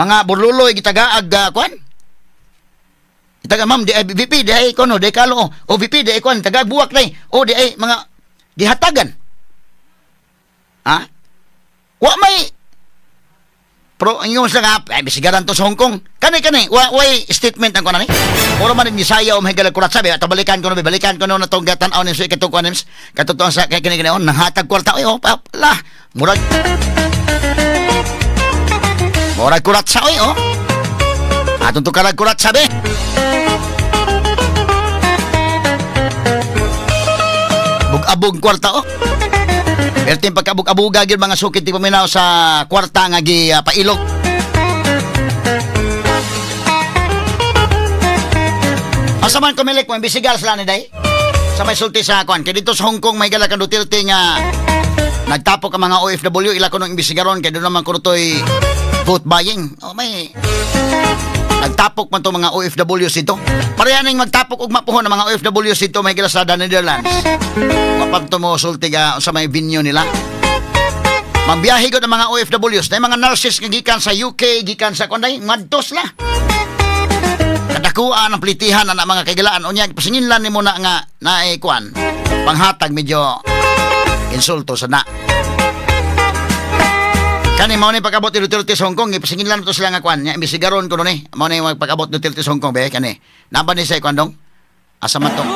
B: mga burluloy gitagaag kwan. Itaga ma'am di ay VP di ay kono di kalo o VP di ay kwan taga buwak nay o di ay mga gihatagan. Ha? Wa may pero ang ingon sila nga, ay bisigaran to sa Hong Kong. Kani wa statement ang kuan ani. Oro man ni saya o mahigala kurat sabi ato balikan ko no, balikan ko no natong tan-aw ni sa ikatong kuan katutuan sa kay kini kini nanghatag kwarta oy oh pala. Murag murag kurat sa oy oh. Atong tukarag kurat sabi. Bug-abog kwarta oh. Perting pagkabug-abuga gyud mga sukit di paminaw sa kwarta nga gi pailok. Asa man kumilik mo imbisigal sila ni day sa may sulti sa kuan kay dito sa Hong Kong may gala kang Duterte nga nagtapok ang mga OFW ila kuno imbisigaron kay doon naman kuno toy vote buying. Oh may nagtapok man to mga OFW dito. Pareha ning magtapok og mapuhon ang mga OFW dito may gala sa Netherlands. Mapagto mo sulti ka sa may venue nila. Magbiyahe gud ang mga OFWs, na mga nurses nga gikan sa UK, gikan sa kuan day ngadtos la. Kadakuan ang plitihan na mga kaigalaan unya pasinginlan nimo na nga naay kuan. Panghatag medyo insulto sa na. Kani mao ni pag-abot ni Duterte sa Hong Kong, ipasinginlan to sila nga kuan, nya imbisigaron kuno ni. Mao ni pag-abot Duterte sa Hong Kong be kani. Naba ni sa kuan dong? Asa man tong?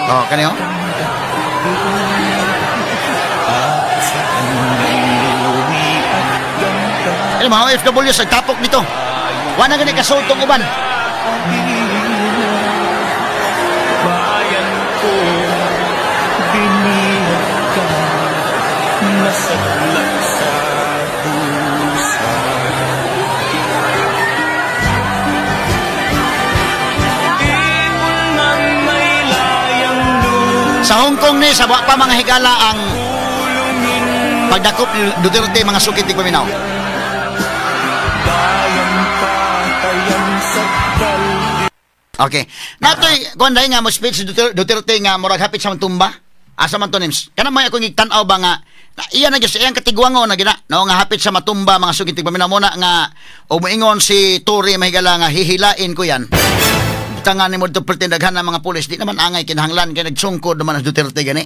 B: Oh, kani oh. Ay, mga OFW sa tapok nito. Wala gani kasultong uban.
H: Bayan ko, binihag ka, nasaglan sa pusa. Ibon ng may layang lupa.
B: Sa Hong Kong ni, sa pa mga higala ang pagdakop ni Duterte mga sukit di paminaw. Okay. Natoy kuan dai nga mo speech Duterte nga murag hapit sa tumba. Asa man to nims? Kana may akong gigtan-aw ba nga iya na gyud sa iyang katigwango na gina no nga hapit sa matumba mga sukit di paminaw muna nga o moingon si Torre mahigala nga hihilain ko yan. Tangan nimo dito perti daghan ng mga pulis di naman angay kinahanglan kay nagsungkod naman ang Duterte gani.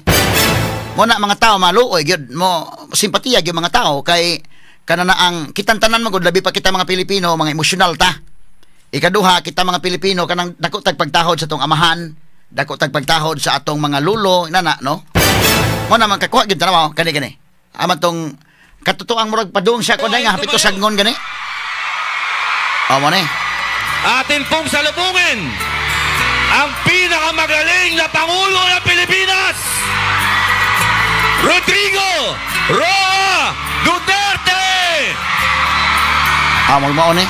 B: Muna mga tao maluoy gyud mo simpatiya gyud mga tao kay kana na ang kitantanan mo gud labi pa kita mga Pilipino mga emosyonal ta. Ikaduha kita mga Pilipino kanang dako tag pagtahod sa atong amahan, dako tag pagtahod sa atong mga lulo inana no. Mo na man kakuha gyud tanaw kani kani. Ama tong katotoang murag padung siya kun nga hapit to sagnon gani. O mo ni.
H: Atin pong salubungin ang pinakamagaling na Pangulo ng Pilipinas, Rodrigo Roa Duterte!
B: Ah, magmao ni.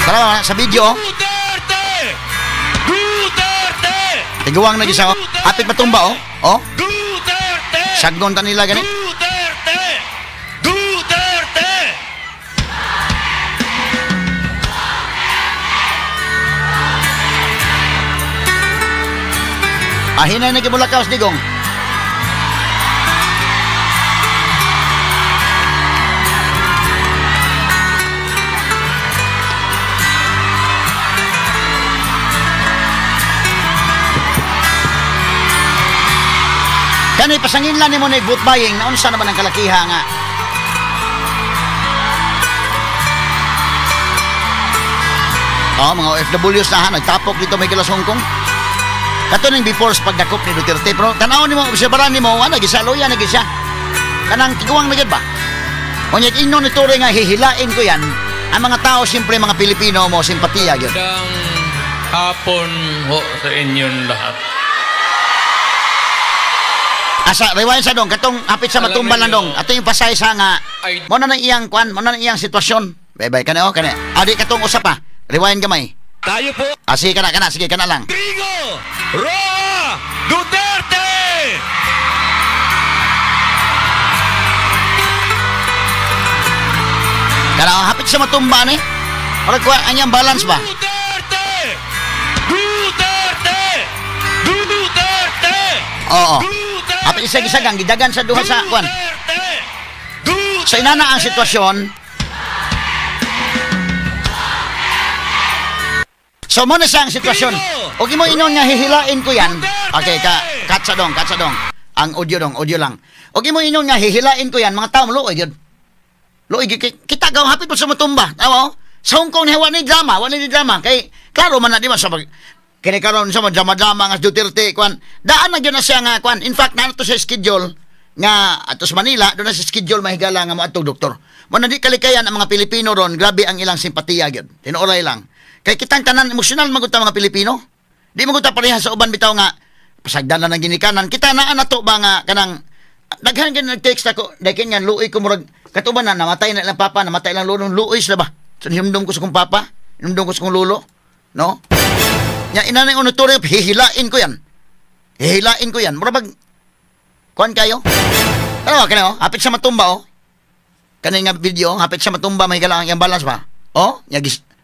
B: Tara sa video.
H: Duterte! Duterte!
B: Tiguang na gisa oh. Hapit matumba oh. Oh.
H: Duterte!
B: Sagnon ta nila gani.
H: Duterte! Duterte!
B: Ahinay na gibulakaw digong. Kani pasangin lang nimo ni vote buying naunsa naman ang kalakiha nga. Oh, mga OFWs na ha, nagtapok dito may gilas Hong Kong. Kato ning before sa pagdakop ni Duterte pero tan-awon nimo obserbaran nimo ana gisa loya na gisa. Kanang tiguang na gyud ba? Unya ingon ni Torre nga hihilain ko yan. Ang mga tao siyempre mga Pilipino mo simpatiya gyud.
I: Magandang hapon ho sa inyong lahat.
B: Asa rewind sa dong katong hapit sa matumba lang dong. Ato yung pasay sa nga mo na nang iyang kuan, mo na nang iyang sitwasyon. Bye bye kani oh kani. Adi katong usap pa. Rewind gamay.
H: Tayo po.
B: Ah, sige kana kana, sige kana lang.
H: Rodrigo Roa Duterte!
B: Kana hapit sa matumba ni. Murag kuan ang iyang balance ba?
H: Duterte! Duterte! Duterte!
B: Oo. Hapit isa gisagang gidagan sa duha sa kuan. So inana ang sitwasyon. So mo na siya ang sitwasyon. Og imo ingon nga hihilain ko yan. Okay ka. Cut sa dong, cut sa dong. Ang audio dong, audio lang. Og imo ingon nga hihilain ko yan, mga tao luoy gyud. Luoy gyud kita gaw hapit po sa matumba. Tawa oh. Sa Hong Kong ni wa ni drama, wa ni drama kay klaro man na di ba sa pag kini karon sa drama-drama nga Duterte kwan. Daan na gyud na siya nga kwan. In fact, naa to sa schedule nga ato sa Manila, doon na sa schedule mahigala nga moadtong doktor. Mo na di kalikayan ang mga Pilipino ron, grabe ang ilang simpatiya gyud. Tinuoray lang. Kay kitang tanan emosyonal man gud ta mga Pilipino. Di man gud ta pareha sa uban bitaw nga pasagdan na ng ginikanan. Kita naa na to ba nga kanang daghan gyud nag-text ako, dahil nga luoy ko murag katuban na namatay na ilang papa, namatay ilang lolo, luoy sila ba? So hinumdum ko sa kong papa, hinumdum ko sa kong lolo, no? Nya ina na yung notoryo, hihilain ko yan. Hihilain ko yan. Mura bag kuan kayo? Ano ba kani oh? Hapit sa matumba oh. Kani nga video, hapit sa matumba may galang ang balance ba? Oh, nya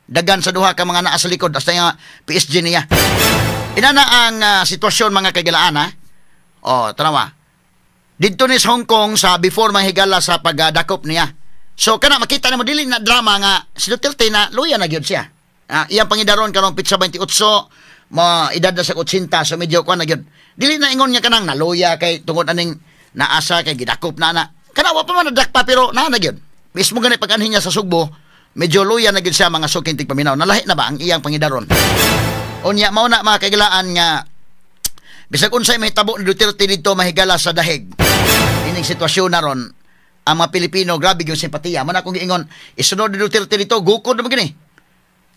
B: dagan sa duha ka mga naa sa likod hasta nga PSG niya. Ina na ang sitwasyon mga kaigalaan ha. Oh, tanawa. Didto ni sa Hong Kong sa before mahigala sa pagdakop niya. So kana makita nimo dili na drama nga si Duterte na luya na gyud siya. Iyang pangidaron karong pitsa 28 ma edad na sa 80, so medyo kuan na gyud. Dili na ingon niya kanang naluya kay tungod aning naasa kay gidakop na na. Kana wa pa man nadakpa pero naa na gyud. Mismo gani pag-anhin niya sa Sugbo, medyo luya na gyud siya mga suking tigpaminaw. Nalahi na ba ang iyang pangidaron? Unya mao na mga kaigalaan nga bisag unsay mahitabo ni Duterte didto mahigala sa dahig. Ining sitwasyon na ron ang mga Pilipino grabe gyud simpatiya. Man akong giingon isunod ni Duterte dito gukod naman gini.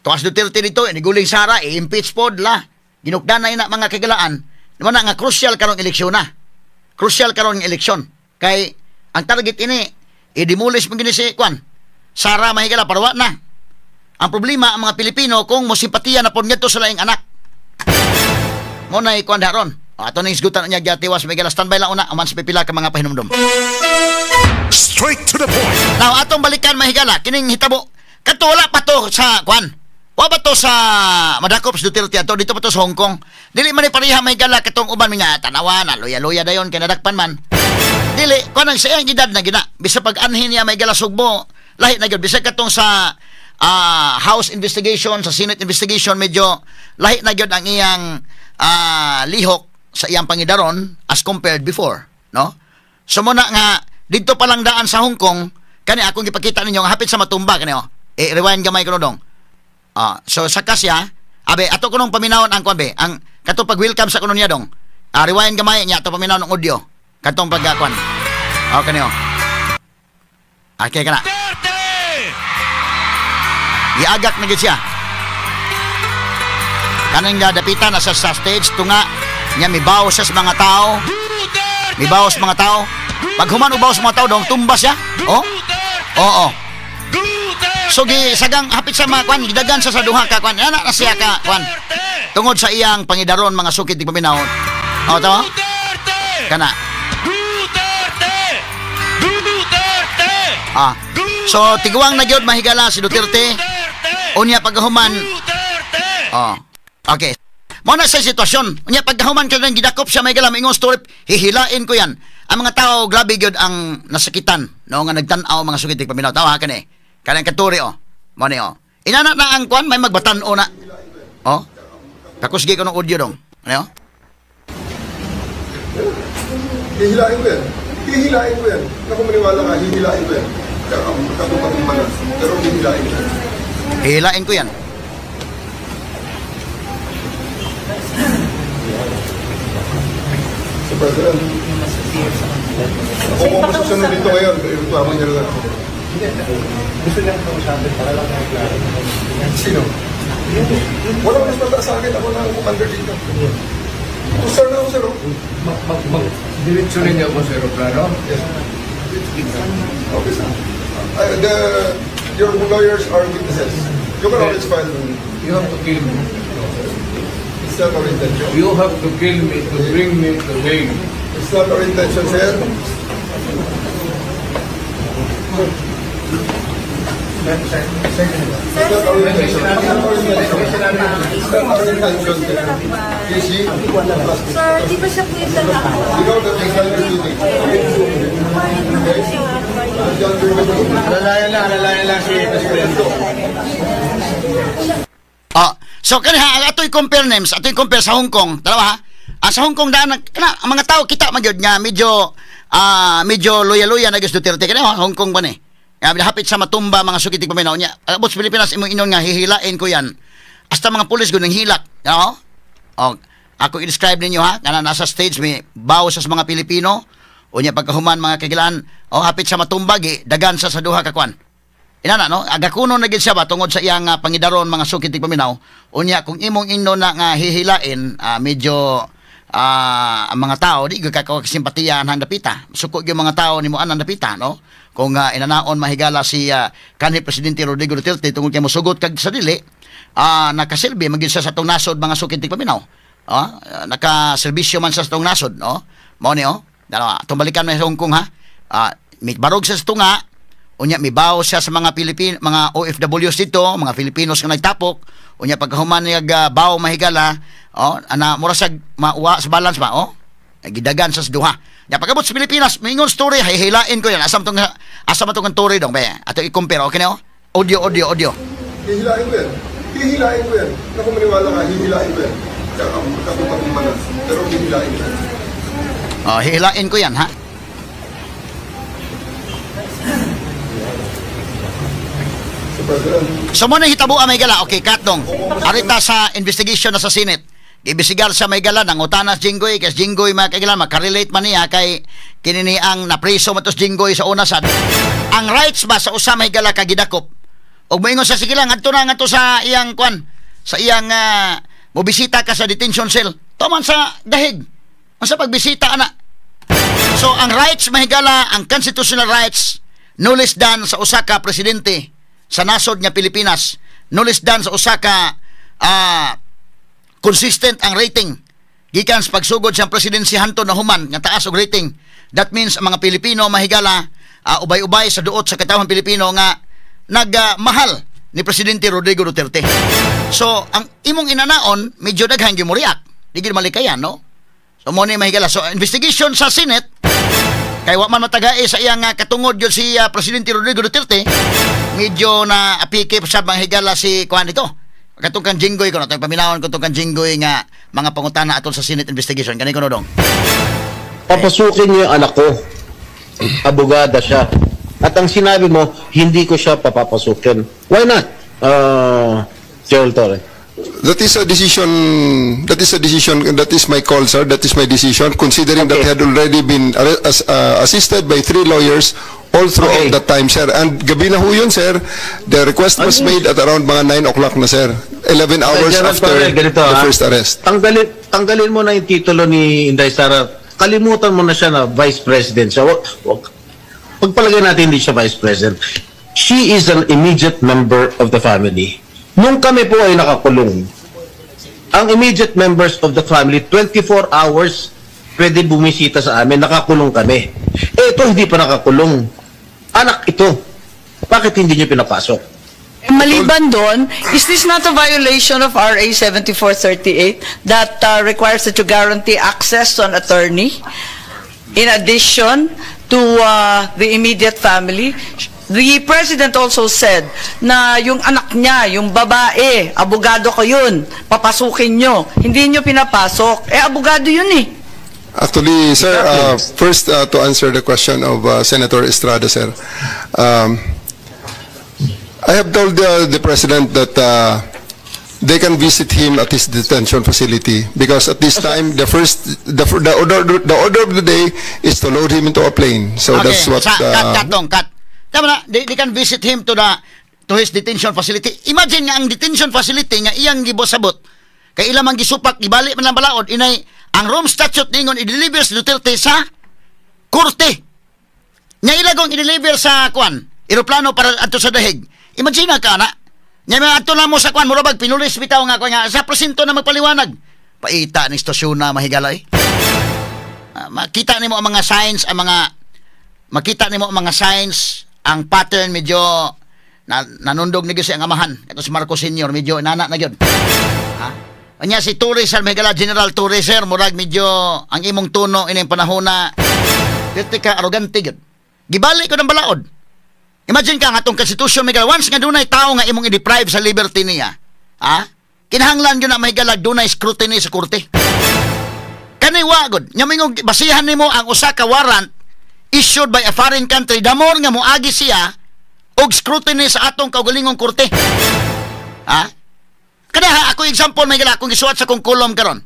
B: Tuwas Duterte dito iniguling Sara i-impeach pod la. Ginukdan na ina mga kaigalaan. Mao na nga crucial karong eleksyon na. Crucial karong eleksyon kay ang target ini i-demolish man gini si kwan. Sara mahigala para wa na. Ang problema ang mga Pilipino kung mosimpatiya na pod ngadto sa laing anak. Mo na ikuan daron. Ato ning isgutan niya gyatiwas mahigala standby lang una aman sa pipila ka mga pahinumdom.
C: Straight to the point.
B: Now atong balikan mahigala kining hitabo kadto wala pa to sa kwan. Wa pa to sa madakop sa Duterte ato dito pa to sa Hong Kong. Dili man ni pareha mahigala katong uban nga tanawa na luya-luya dayon kay nadakpan man. Dili kuan ang sa iyang edad na gina. Bisag pag-anhin niya mahigala Sugbo lahi na gyud bisag katong sa House investigation sa Senate investigation medyo lahi na gyud ang iyang lihok sa iyang pangidaron as compared before, no? So muna nga didto pa lang daan sa Hong Kong kani akong gipakita ninyo nga hapit sa matumba kani oh. Rewind gamay kuno dong. So saka siya abe ato kunong paminawon ang kuan be ang kato pag welcome sa kuno niya dong. Rewind gamay niya ato paminawon ang audio katong pag kuan. Oh kani oh. Okay kana. Giagak na gyud siya. Kanang dapitan na sa stage tunga niya mibaw siya sa mga tao. Mibaw sa mga tao. Pag human ubaw sa mga tao dong tumba siya. Oh. Oo. So gi sagang hapit sa mga kwan gidagan siya sa duha ka kwan. Ana na siya ka kwan. Tungod sa iyang pangidaron mga sukit di paminaw. Oh tama? Kana.
H: Duterte! Duterte!
B: Ah. So tiguang na gyud mahigala si Duterte. Unya pagkahuman. Oh. Okay. Mao na sa sitwasyon. Unya pagkahuman ka nang gidakop siya mahigala maingon story hihilain ko yan. Ang mga tao grabe gyud ang nasakitan no nga nagtan-aw mga sukit di paminaw. Tawa kani. Kanang katuri oh. Mao ni oh. Inana na ang kwan may magbatan-o na. Oh. Takusgi ko ng audio dong. Ano?
G: Hihilain ko yan. Hihilain ko yan. Naku maniwala ka, hihilain ko yan. Katupatumba na. Pero hihilain ko yan.
B: Hihilain ko yan.
G: So, President, ako kung susunod dito ngayon, reklamo niya lang ako.
E: Gusto niya kausapin para lang may klaro.
G: Sino? Walang mas mataas sa akin. Ako na ang commander dito. Sir na ako, sir.
I: Diretso rin niya ako sa aeroplano?
G: Yes. Okay, sir. Your lawyers are witnesses. You can always file.
I: You have to kill me.
G: It's not our intention.
I: You have to kill me to bring me to Hague.
G: It's not our intention, sir. It's not our intention. It's not our intention. It's not our intention, sir. You see?
J: Sir, di ba siya po yung talaga?
G: You know that it's not your duty. Okay?
E: Alalayan lang si Presidente.
B: Ah, so kaniha atoy compare names, atoy compare sa Hong Kong, dalawa ha. Sa Hong Kong daan kana ang mga tao kita man gyud nga medyo medyo luya-luya na gyud Duterte kani Hong Kong ba ni. Nga hapit sa matumba mga suki tigpaminaw niya. Abot sa Pilipinas imong inon nga hihilain ko yan. Hasta mga pulis gud nang hilak, no? Og ako i-describe ninyo ha, kana nasa stage may baw sa mga Pilipino. Unya pagkahuman mga kagilaan, oh hapit sa matumba gi dagan sa duha ka kwan. Inana no, agakuno na gid siya ba tungod sa iyang pangidaron mga suki tigpaminaw. Unya kung imong ingon na nga hihilain, medyo ang mga tao di gyud kakasimpatiya ang dapita. Suko gyud mga tao nimo anang dapita no. Kung inanaon mahigala si kanhi Presidente Rodrigo Duterte tungod kay mosugot kag sa dili, nakasilbi man gyud siya sa atong nasod mga suki tigpaminaw. Nakaserbisyo man sa atong nasod no. Mao ni oh. Dalawa, atong balikan may Hong Kong ha. May barog sa tunga. Unya mibaw siya sa mga Pilipino, mga OFWs dito, mga Filipinos nga nagtapok. Unya pagkahuman niya baw mahigala, oh, ana mura sa mauwa sa balance ba, oh. Gidagan sa duha. Nya pagabot sa Pilipinas, maingon story, hihilain ko yan. Asam tong asa man tong story dong ba. Ato i-compare, okay na oh. Audio, audio, audio.
G: Hihilain ko yan. Hihilain ko yan. Naku, maniwala ka, hihilain ko yan. Kakumpakumba na. Pero hihilain ko yan.
B: Oh, hihilain ko yan, ha? So mo na hitabo ang may gala. Okay, katong. Arita sa investigation na sa Senate. Ibisigar sa may gala ng utanas Jinggoy. Kasi Jinggoy mga kailan, makarelate man niya kay kinini ang napriso matos Jinggoy sa una sad. Ang rights ba sa usa may gala kagidakop? Og moingon sa sige lang, adto na ngadto sa iyang kwan, sa iyang mobisita ka sa detention cell. Tuman sa dahig. Unsa pagbisita ana? So ang rights mahigala, ang constitutional rights no less than sa usa ka presidente sa nasod nga Pilipinas, no less than sa usa ka consistent ang rating gikan sa pagsugod sa presidency hanto na human nga taas og rating. That means ang mga Pilipino mahigala ubay-ubay sa duot sa katawhan Pilipino nga nagmahal ni Presidente Rodrigo Duterte. So ang imong inanaon medyo daghan gyud mo react. Di gyud malikayan no. So mo ni mahigala. So investigation sa Senate kay wa man matagae sa iyang katungod gyud si Presidente Rodrigo Duterte, medyo na apike sa mahigala si kuan dito. Katong kang Jinggoy ko na, itong paminawon ko itong kang Jinggoy nga mga pangutana atol sa Senate investigation. Kani ko no dong.
K: Papasukin niyo yung anak ko. Abogada siya. At ang sinabi mo, hindi ko siya papapasukin. Why not? Gerald Torre.
G: That is a decision, that is a decision, that is my call, sir. That is my decision, considering that he had already been assisted by 3 lawyers all throughout that time, sir. And gabi na ho yun, sir. The request was made at around mga 9 o'clock na, sir. 11 hours
K: Gerald
G: after
K: Torre, ganito,
G: the first arrest.
K: Tanggalin mo na yung titulo ni Inday Sara. Kalimutan mo na siya na vice president siya. Pagpalagay natin hindi siya vice president. She is an immediate member of the family. Nung kami po ay nakakulong, ang immediate members of the family, 24 hours pwede bumisita sa amin, nakakulong kami. Eh, ito hindi pa nakakulong. Anak ito. Bakit hindi niyo pinapasok?
F: Maliban doon, is this not a violation of RA 7438 that requires that you guarantee access to an attorney in addition to the immediate family? The president also said na yung anak niya, yung babae, abogado ko yun, papasukin nyo. Hindi nyo pinapasok. Eh, abogado yun eh.
G: Actually, sir, first to answer the question of Senator Estrada, sir. I have told the president that they can visit him at his detention facility because at this time the order of the day is to load him into a plane. So
B: okay,
G: that's what.
B: Cut. Tama na, they can visit him to his detention facility. Imagine nga ang detention facility nga iyang gibosabot kay ilang man gisupak gibali man ang balaod inay ang Rome Statute ningon i-deliver si Duterte sa korte. Nya ilagong i-deliver sa kuan, eroplano para adto sa Dahig. Imagine ka na. Nya may adto na mo sa kuan, mura bag pinulis bitaw nga kuan nga sa presinto na magpaliwanag. Paita ni istasyon na mahigala eh. Makita nimo ang mga signs, makita nimo ang mga signs, ang pattern medyo nanundog ni gyud ang amahan. Kato si Marcos Sr. medyo inana na gyud. Ha? Anya si Torres sir, mahigala General Torres sir, murag medyo ang imong tono ining panahon na dito ka arrogante gyud. Gibali ko ng balaod. Imagine ka nga atong constitution mahigala once nga dunay tawo nga imong i-deprive sa liberty niya. Ha? Kinahanglan gyud na mahigala dunay scrutiny sa korte. Kani wa gud. Nya mingong basihan nimo ang usa ka warrant issued by a foreign country, the more nga moagi siya og scrutiny sa atong kaugalingong korte. Ha? Kana ha, ako example may gala akong gisuwat sa kong column karon.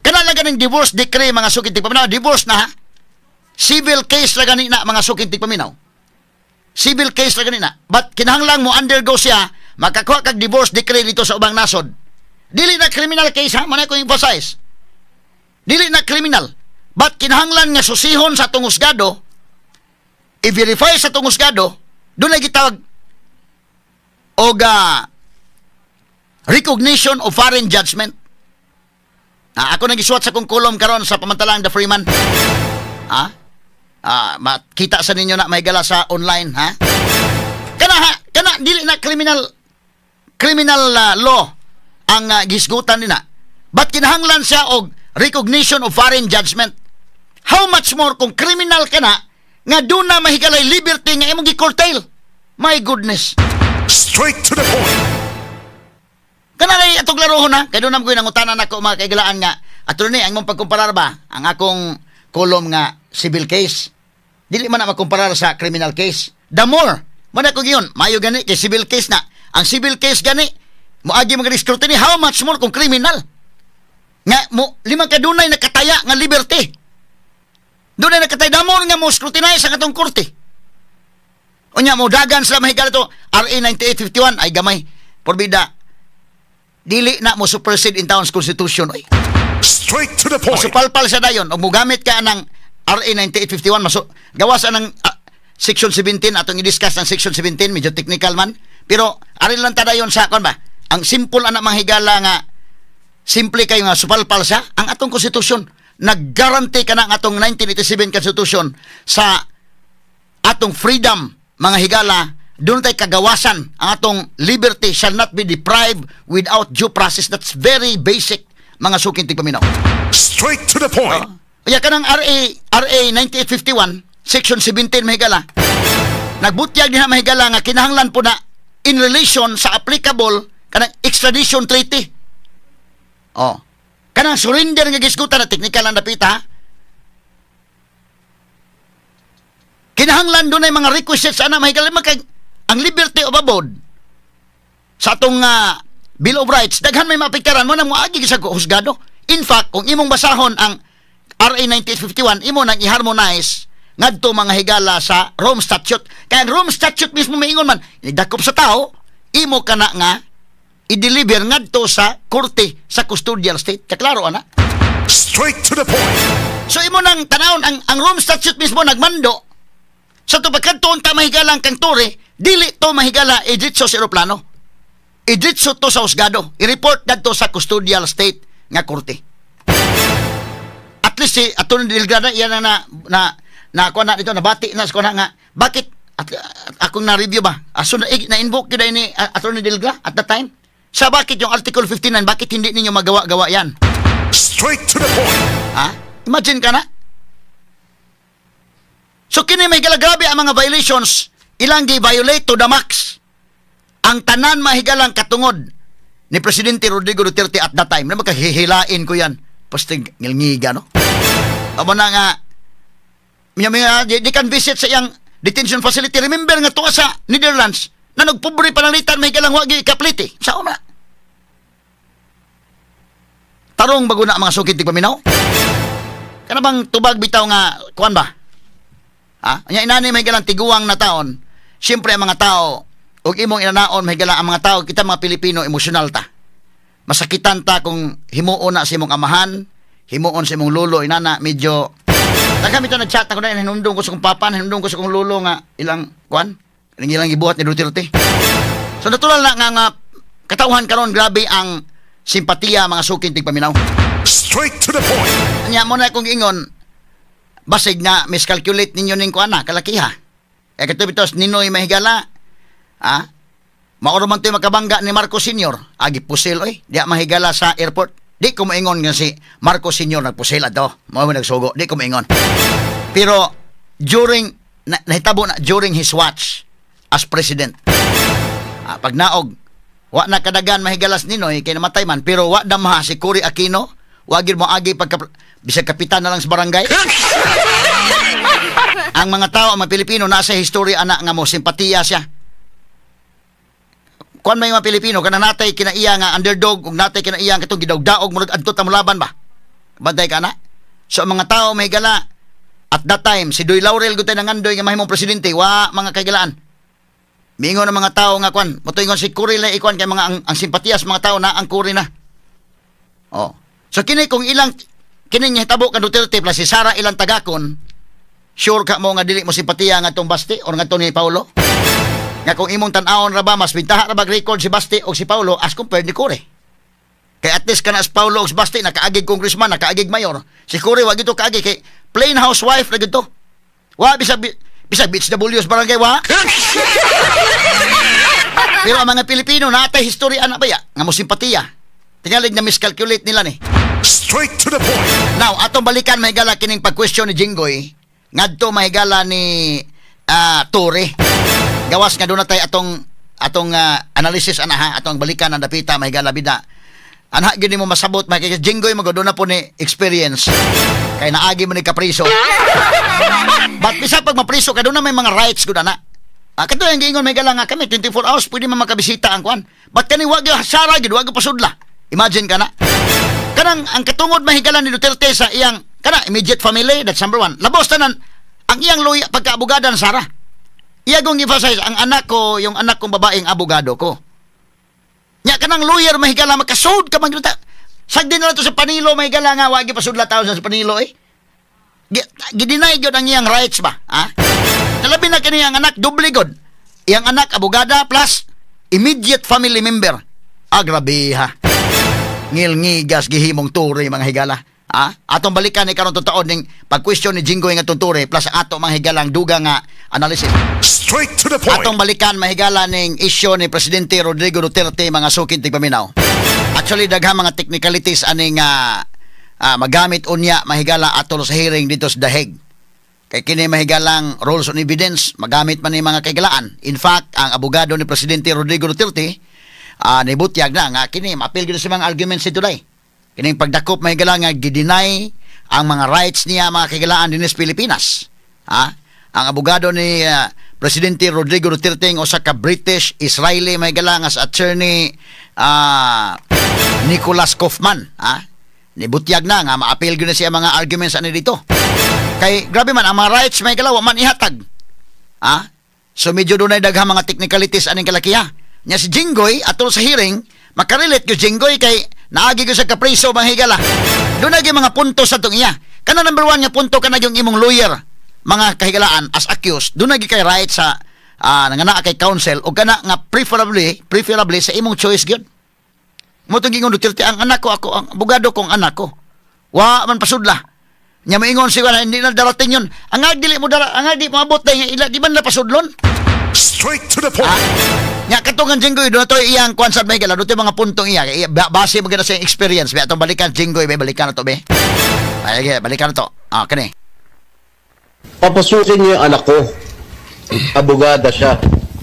B: Kana lang ganing divorce decree, mga suking tigpaminaw, divorce na ha. Civil case ra gani na, mga suking tigpaminaw. Civil case ra gani na. But kinahanglan mo undergo siya, makakuha kag divorce decree dito sa ubang nasod. Dili na criminal case ha, mao ko emphasize. Dili na criminal. But kinahanglan nga susihon sa atong husgado, i-verify sa atong husgado, doon ay gitawag og recognition of foreign judgment. Ah, ako nang gisuwat sa kong column karon sa pamantalang The Freeman. Ha? Ah, makita sa ninyo na may gala sa online, ha? Kana ha, kana dili na criminal criminal law ang gisgutan nina. But kinahanglan siya og recognition of foreign judgment. How much more kung criminal ka na nga doon na mahigalay liberty nga imong gi-curtail. My goodness.
C: Straight to the point.
B: Kana na atong laruhon ha. Kay doon naman ko nangutanan ako mga kaigalaan nga attorney, ang imong pagkumparar ba ang akong column nga civil case dili man na makumparar sa criminal case. The more man ako giyon, mayo gani kay civil case na. Ang civil case gani moagi mga scrutiny, how much more kung criminal nga mo lima ka dunay nakataya nga liberty. Dunay nakataya, the more nga mo scrutinize ang atong korte. Unya mo dagan sila mahigala to RA 9851 ay gamay porbida dili na mo supersede in town's constitution oy.
C: Straight to the point.
B: Masupalpal siya dayon og mogamit ka ng RA 9851, maso gawas ang section 17. Atong i-discuss ang section 17, medyo technical man, pero ari lang ta dayon sa kon ba, ang simple ana manghigala nga simple kayo nga supalpal siya ang atong konstitusyon. Naggaranti ka na ang atong 1987 Constitution sa atong freedom, mga higala. Doon tay kagawasan. Ang atong liberty shall not be deprived without due process. That's very basic, mga suking tigpaminaw.
C: Straight to the point.
B: Kaya kanang RA RA 9851 section 17, mahigala, nagbutyag diha, mahigala, nga kinahanglan po na in relation sa applicable kanang extradition treaty. Oh. Kanang surrender nga gisgutan na technical ang dapita ha. Kinahanglan doon ay mga requisites ana, mahigala, makay ang liberty of abode sa atong Bill of Rights, daghan may maapektaran mo na moagi sa husgado. In fact, kung imong basahon ang RA 9851, imo nang i-harmonize ngadto, mga higala, sa Rome Statute. Kaya ang Rome Statute mismo maingon man, inigdakop sa tao, imo kana nga i-deliver ngadto sa korte sa custodial state. Kaklaro ana.
C: Straight to the point.
B: So imo nang tanawon ang Rome Statute mismo nagmando sa to pagkadto ta mahigalang kang Torre, dili to mahigala idritso sa eroplano. Idritso to sa husgado. I-report dadto sa custodial state nga korte. At least si Atty. Delgado iyan na na na na kuha na dito, nabati na sa kuha nga bakit at akong na-review ba aso na, na-invoke yun ni Atty. Delgra at that time sa bakit yung Article 59, bakit hindi ninyo magawa-gawa yan?
C: Straight to the point.
B: Ha? Imagine ka na. So kini may grabe ang mga violations, ilang gi-violate to the max. Ang tanan mahigalang katungod ni Presidente Rodrigo Duterte at that time. Na makahihilain ko yan. Pastig ngilngiga, no? Amo na nga, miya, di kan visit sa iyang detention facility. Remember nga tuwa sa Netherlands na nagpobre panalitan mahigalang wagi kapliti. Sa una. Tarong bago na mga sukit di paminaw. Kana bang tubag bitaw nga kuan ba? Ha? Nya inani may galang tiguang na taon. Siyempre ang mga tao ug imong inanaon may ang mga tao, kita mga Pilipino, emosyonal ta. Masakitan ta kung himuon na sa imong amahan, himuon sa imong lolo, inana medyo Daghan ito nag-chat ako na hinumdum ko sa kong papa, hinumdum ko sa kong lolo nga ilang kuan, ilang gibuhat ni Duterte. So natural na nga nga katawhan karon grabe ang simpatiya, mga suking tigpaminaw.
C: Straight to the point.
B: Nya mo na akong ingon, basig na miscalculate ninyo ning kuan na kalakiha. Eh kato bitos Ninoy mahigala. Ah? Mauro man to'y makabangga ni Marcos Sr. Agi pusil oy, diya mahigala sa airport. Di ko maingon nga si Marcos Sr. nagpusil ato. Mao man nagsugo, di ko maingon. Pero during na, nahitabo na during his watch as president. Ah, pag naog, wa na kadagan mahigalas Ninoy kay namatay man, pero wa damha si Cory Aquino. Wa gyud mo agi pagka bisag kapitan na lang sa barangay. Ang mga tao, ang mga Pilipino, nasa historia ana nga mo simpatiya siya. Kuan may mga Pilipino kana natay kinaiya nga underdog ug natay kinaiya nga katong gidawdaog murag adto ta molaban ba. Bantay ka na. So ang mga tao may gala at that time si Doy Laurel gud nangandoy nga mahimong presidente wa mga kaigalaan. Miingon ang mga tao nga kuan, motuingon si Cory na ikuan kay mga ang simpatiya sa mga tao na ang Cory na. Oh. So kini kung ilang kini nahitabo kan Duterte plus si Sara ilang tagakon, sure ka mo nga dili mo simpatiya ngadtong Basti or ngadto ni Paulo? Nga kung imong tan-awon ra ba mas bintaha ra ba record si Basti o si Paulo as compared ni Cory. Kay at least kana si Paulo o si Basti nakaagig congressman, nakaagig mayor. Si Cory wa gito kaagi kay plain housewife ra gito. Wa bisag bisag bitch W sa barangay wa. Pero ang mga Pilipino natay historya na baya nga mo simpatiya. Tingalig na miscalculate nila ni.
C: Straight to the point.
B: Now, atong balikan mahigala kining pag-question ni Jinggoy ngadto mahigala ni Torre. Gawas nga doon na tayo atong analysis ana ha, atong balikan ang dapita mahigala bida. Anha gyud mo masabot mahigala Jinggoy mo doon na po ni experience. Kay naagi mo ni kapriso. But bisa pag mapriso ka doon na may mga rights gud ana. Kato yung giingon mahigala nga kami 24 hours pwede man makabisita ang kuan. But kani wag Sara gyud wag pasudla. Imagine ka na. Kanang ang katungod mahigala ni Duterte sa iyang kana immediate family, that's number one. Labos tanan ang iyang lawyer pagkaabogada na Sara. Iya kong emphasize ang anak ko, yung anak kong babaeng abogado ko. Nya kanang lawyer mahigala makasud ka man gyud. Sagdi na to sa Panilo mahigala nga wa gyud pasudla tawo sa Panilo eh. Gideny gyud ang iyang rights ba? Ha? Nalabi na kini ang anak doble gud. Iyang anak abogada plus immediate family member. Ah, grabe ha. Ngilngigas gihimong Torre mga higala. Ah, atong balikan ni karon totoo ning pag-question ni Jinggoy nga Torre plus ato mga higalang duga nga analysis.
C: Straight to the point.
B: Atong balikan mahigala ning isyu ni Presidente Rodrigo Duterte mga sukin tigpaminaw. Actually daghang mga technicalities aning magamit unya mahigala atol sa hearing dito sa The Hague. Kay kini mahigalang rules on evidence magamit man ni mga kaigalaan. In fact, ang abogado ni Presidente Rodrigo Duterte nibutyag na nga kini maapil gyud sa mga arguments dito day. Kining pagdakop mahigala nga gideny ang mga rights niya mga kaigalaan dinhi sa Pilipinas. Ha? Ang abogado ni Presidente Rodrigo Duterte nga usa ka British Israeli mahigala nga sa attorney Nicholas Kaufman, ha? Nibutyag na nga maapil gyud na siya mga arguments ani dito. Kay grabe man ang mga rights mahigala wa man ihatag. Ha? So medyo dunay daghang mga technicalities aning kalakiha. Nya si Jinggoy atol sa hearing makarelate gyud Jinggoy kay naagi gyud sa kapriso mga higala. Dunay gyud mga punto sa tong iya. Kana number one nga punto kana yung imong lawyer mga kahigalaan as accused dunay gyud kay right sa nga naa kay counsel o kana nga preferably sa imong choice gyud. Mo tong giingon Duterte ang anak ko ako ang abogado kong anak ko. Wa man pasudla. Nya moingon siya hindi na darating yun. Ang dili mo dara, ang di moabot dahil ila di man na pasudlon.
C: Straight to the point.
B: Nya katong Jinggoy do to iyang kwan sad may gala do mga puntong iya. Base mo gyud sa experience. Be atong balikan Jinggoy be balikan na to be. Ay, balikan na to. Ah, kani.
K: Papasukin niyo yung anak ko. Abogada siya.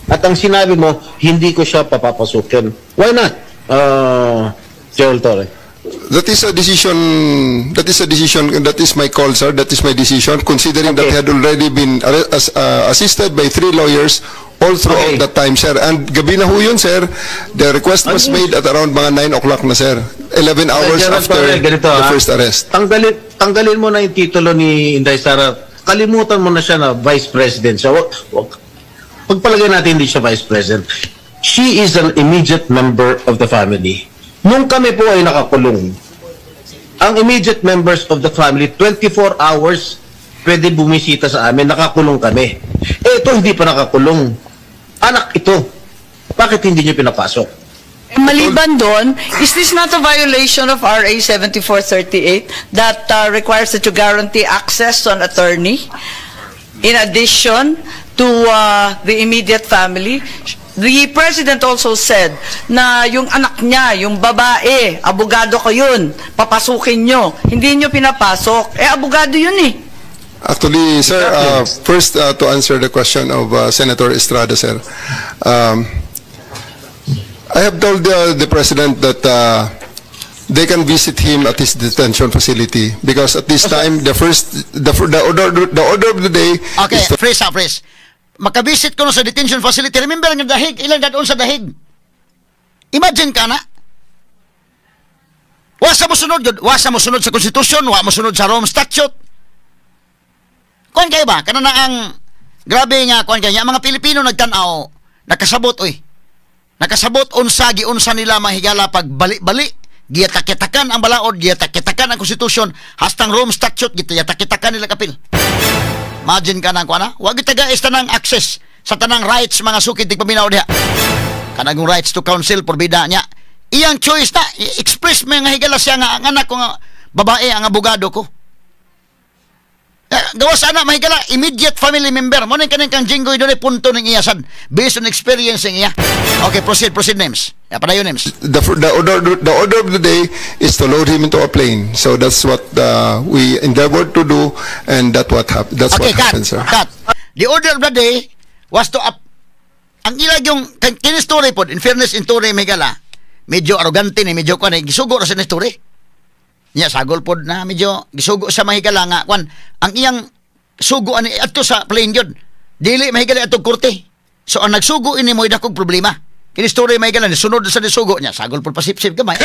K: At ang sinabi mo, hindi ko siya papapasukin. Why not? Gerald Torre.
L: That is a decision, that is a decision, that is my call, sir. That is my decision, considering that he had already been assisted by three lawyers all throughout that time, sir. And gabi na ho yun, sir. The request was made at around mga 9 o'clock na, sir. 11 hours
K: Gerald
L: after
K: Torre, ganito,
L: the
K: ah.
L: first arrest.
K: Tanggalin mo na yung titulo ni Inday Sara. Kalimutan mo na siya na vice president siya. Wag, pagpalagay natin hindi siya vice president. She is an immediate member of the family. Nung kami po ay nakakulong, ang immediate members of the family, 24 hours pwede bumisita sa amin, nakakulong kami. Eh ito hindi pa nakakulong. Anak ito. Bakit hindi niyo pinapasok?
F: Maliban doon, is this not a violation of RA 7438 that requires that you guarantee access to an attorney in addition to the immediate family? The president also said na yung anak niya, yung babae, abogado ko yun, papasukin nyo. Hindi nyo pinapasok. Eh, abogado yun eh.
L: Actually, sir, first to answer the question of Senator Estrada, sir. I have told the president that They can visit him at his detention facility because at this time the first the order of the day
B: Okay,
L: is to
B: freeze ha, freeze. Makabisit ko no sa detention facility. Remember nga dahig, ilang dadon sa dahig. Imagine ka na. Wasa mo sunod yun. Wasa mo sunod sa konstitusyon, wa mo sunod sa Rome Statute. Kuan kayo ba? Kana na ang grabe nga kuan kayo. Mga Pilipino nagtan-aw, nakasabot oy. Nakasabot unsa giunsa nila mahigala pag bali-bali. Giyatak-yatakan ang balaod, giyatak-yatakan ang konstitusyon, hastang Rome Statute giyatak-yatakan nila kapil. Imagine ka na kuan ha? Wa gyud taga tanang access sa tanang rights, mga sukid tigpaminaw diha. Kanang rights to counsel porbida niya. Iyang choice na express mo nga higala siya nga ang anak ko nga babae ang abogado ko. Eh, gawas ana mahigala immediate family member mo ning kaning kang Jinggoy doon punto ning iya sad based on experience ning iya. Okay, proceed, proceed, names. Ya, padayon, names.
L: The order of the day is to load him into a plane. So that's what we endeavored to do, and that's
B: Okay,
L: what
B: cut.
L: Happened, sir.
B: Cut. The order of the day was to up ang ilag yung kini story pod, in fairness in story mahigala, medyo arrogante ni, medyo kuan eh, gisugo ra sa ni story. Nya sagol pod na medyo gisugo sa mahigala nga kuan ang iyang sugo ani adto sa plane gyud. Dili mahigala atong korte. So ang nagsugo ini mo dakog problema. Kini story mahigala ni sunod sa nisugo niya, sagol pod pasipsip gamay.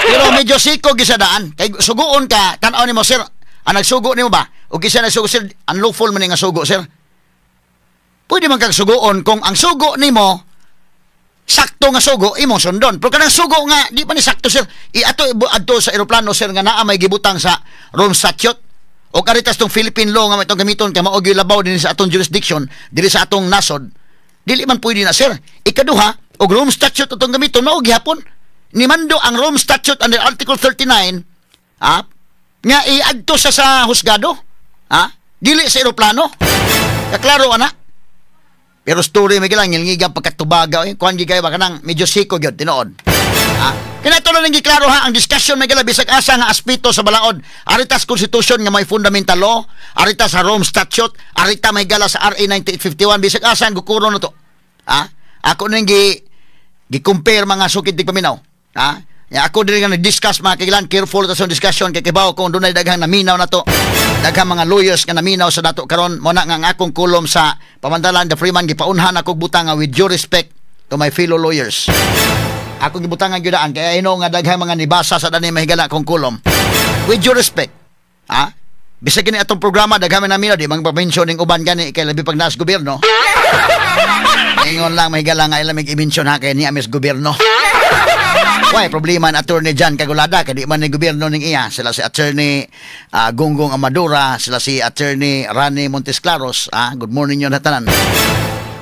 B: Pero medyo siko gisadaan. Kay suguon ka, tan-aw nimo, sir. Ang nagsugo nimo ba? O kisa nagsugo, sir, unlawful man ni nga sugo, sir. Pwede man kag suguon kung ang sugo nimo sakto nga sugo imong sundon. Pero kanang sugo nga di pa ni sakto, sir. Iato adto sa eroplano, sir, nga naa may gibutang sa Rome Statute. O karitas tong Philippine law nga may itong gamiton kay mao gyud labaw dinhi sa atong jurisdiction, diri sa atong nasod. Dili man pwede na, sir. Ikaduha, og Rome Statute atong gamiton mao gihapon. Nimando ang Rome Statute under Article 39, nga iadto sa husgado, ha? Dili sa eroplano. Kaklaro ana. Pero story may gilang ngilngiga pagkatubaga eh. Kuan gi kayo ba kanang medyo siko gyud tinuod. Ha? Kinato lang giklaro ha ang discussion may gila bisag asa nga aspeto sa balaod. Aritas constitution nga may fundamental law, arita sa Rome Statute, arita may gala sa RA 9851, bisag asa ang gukuro na to. Ha? Ako ning gi gi-compare, mga sukid tigpaminaw. Ha? Ya, ako diri nga nag-discuss, mga kailan, careful ta sa discussion kay kibaw kung dunay daghang naminaw na to. Daghang mga lawyers nga naminaw sa dato karon mo na nga ang akong kulom sa pamandalan the Freeman gipaunhan ako butang nga with due respect to my fellow lawyers. Ako gibutangan gyud ang kay I know nga daghang mga nibasa sa dani mahigala akong kulom. With due respect. Ha? Bisag kini atong programa daghang mga naminaw, di man pa-mention ning uban gani kay labi pag naas gobyerno. Ingon lang mahigala nga ilang i-mention ha kay niya mis gobyerno. Why problema ang attorney John Kagulada kay di man ni gobyerno ning iya, sila si attorney Gonggong Amadora, sila si attorney Rani Montesclaros, ah, good morning yun tanan.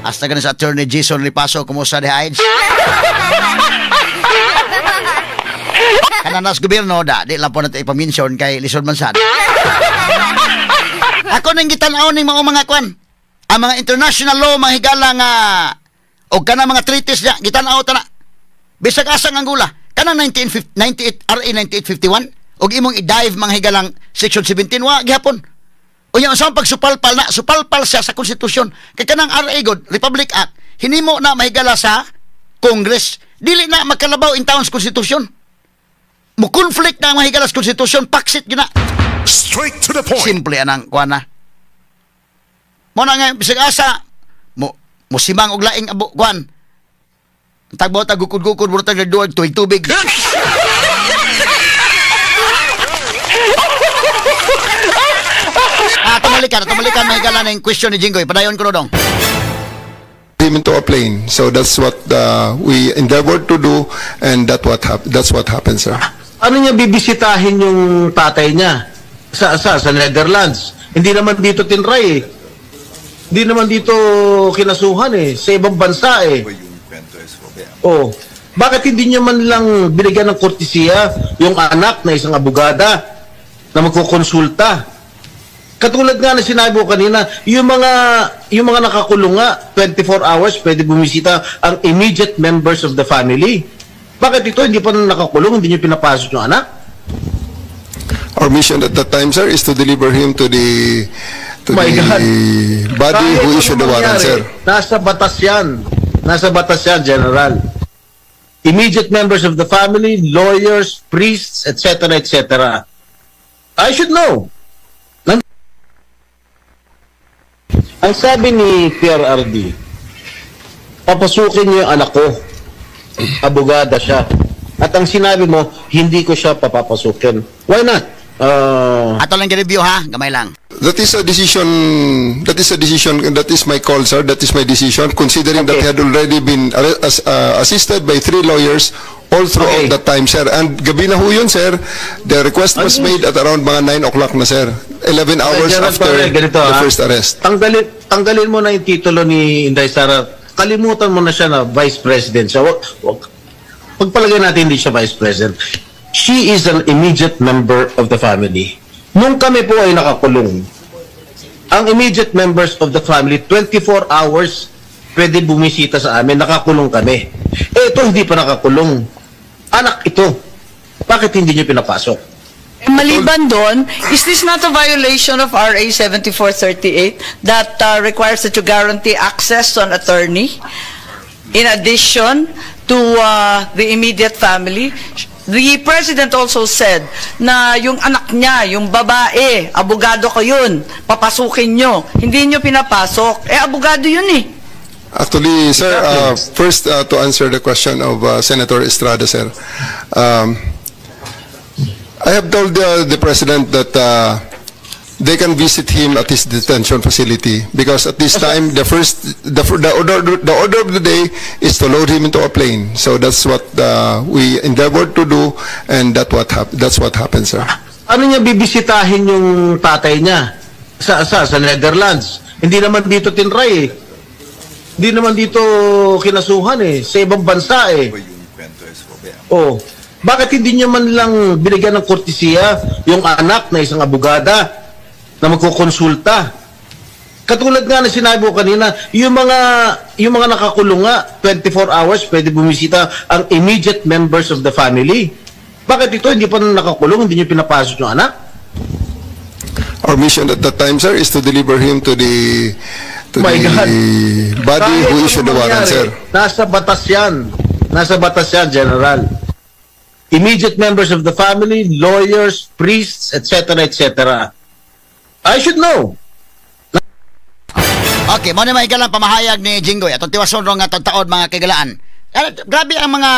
B: Hasta ganin sa attorney Jason Lipaso, kumusta di AIDS? Kananas gobyerno da, di lang po natin ipaminsion kay lisod man sad. Ako nang gitan-aw ning mga kwan. Ang mga international law mga higala nga og kana mga treaties niya gitan-aw ta na. Bisag asang Angola, kanang 1998 RA 9851 og imong i-dive mga higalang section 17 wa gihapon. Unya unsa pagsupalpal na, supalpal siya sa konstitusyon. Kay kanang RA god, Republic Act, hinimo na mahigala sa Congress. Dili na makalabaw in town's constitution. Mo conflict na ang mahigala sa konstitusyon, paksit gyud na.
C: Straight to the point.
B: Simple anang kuan na. Mo na nga bisag asa mo mosimang og laing abo kuan. Tagbo tag gukod-gukod mura tag duwag tuig tubig. Tumalikan, tumalikan mahigala na yung question ni Jinggoy. Padayon ko dong.
L: Him into a plane. So that's what we endeavored to do, and that's what happened, sir.
K: Ano niya bibisitahin yung tatay niya sa Netherlands? Hindi naman dito tinry eh. Hindi naman dito kinasuhan eh. Sa ibang bansa eh. Oh, bakit hindi niya man lang binigyan ng kortesiya yung anak na isang abogada na magkukonsulta? Katulad nga na sinabi ko kanina, yung mga nakakulong nga, 24 hours pwede bumisita ang immediate members of the family. Bakit ito hindi pa nakakulong, hindi niyo pinapasok yung anak?
L: Our mission at that time, sir, is to deliver him to the to
K: My
L: the
K: God.
L: Body
K: Kahit
L: who
K: ano
L: issued the warrant,
K: mangyari,
L: sir.
K: Nasa batas yan. Nasa batas yan, General. Immediate members of the family, lawyers, priests, etc., etc. I should know. Ang sabi ni PRRD, "Papasukin niyo yung anak ko. Abogada siya." At ang sinabi mo, "Hindi ko siya papapasukin." Why not?
B: Ato lang review ha, gamay lang.
L: That is a decision, that is a decision, that is my call, sir. That is my decision, considering that he had already been assisted by three lawyers all throughout that time, sir. And gabi na ho yun, sir. The request was made at around mga 9 o'clock na, sir. 11 hours
K: General
L: after
K: Torre, ganito,
L: the
K: ah.
L: first arrest.
K: Tanggalin mo na yung titulo ni Inday Sara. Kalimutan mo na siya na vice president siya. Wag, pagpalagay natin hindi siya vice president. She is an immediate member of the family. Nung kami po ay nakakulong, ang immediate members of the family, 24 hours pwede bumisita sa amin, nakakulong kami. Eh ito hindi pa nakakulong. Anak ito. Bakit hindi niyo pinapasok?
F: Eh, maliban doon, is this not a violation of RA 7438 that requires that you guarantee access to an attorney in addition to the immediate family? The president also said na yung anak niya, yung babae, abogado ko yun, papasukin nyo. Hindi nyo pinapasok. Eh, abogado yun eh.
L: Actually, sir, first to answer the question of Senator Estrada, sir. I have told the president that they can visit him at his detention facility because at this time the first the order of the day is to load him into a plane. So that's what we endeavored to do, and that's what happened, sir.
K: Ano niya bibisitahin yung tatay niya sa Netherlands? Hindi naman dito tinry eh. Hindi naman dito kinasuhan eh. Sa ibang bansa eh. Oh. Bakit hindi niyo man lang binigyan ng kortesiya yung anak na isang abogada na magkukonsulta? Katulad nga na sinabi ko kanina, yung mga nakakulong nga, 24 hours pwede bumisita ang immediate members of the family. Bakit ito hindi pa nakakulong, hindi niyo pinapasok yung anak?
L: Our mission at that time, sir, is to deliver him to
K: My
L: the
K: God.
L: Body
K: Kahit
L: who
K: ano
L: issued the warrant,
K: mangyari,
L: sir.
K: Nasa batas yan. Nasa batas yan, General. Immediate members of the family, lawyers, priests, etc., etc. I should know.
B: Okay, mao ni mga higalaan pamahayag ni Jinggoy. Atong tiwason ro nga taod mga kaigalaan. Grabe ang mga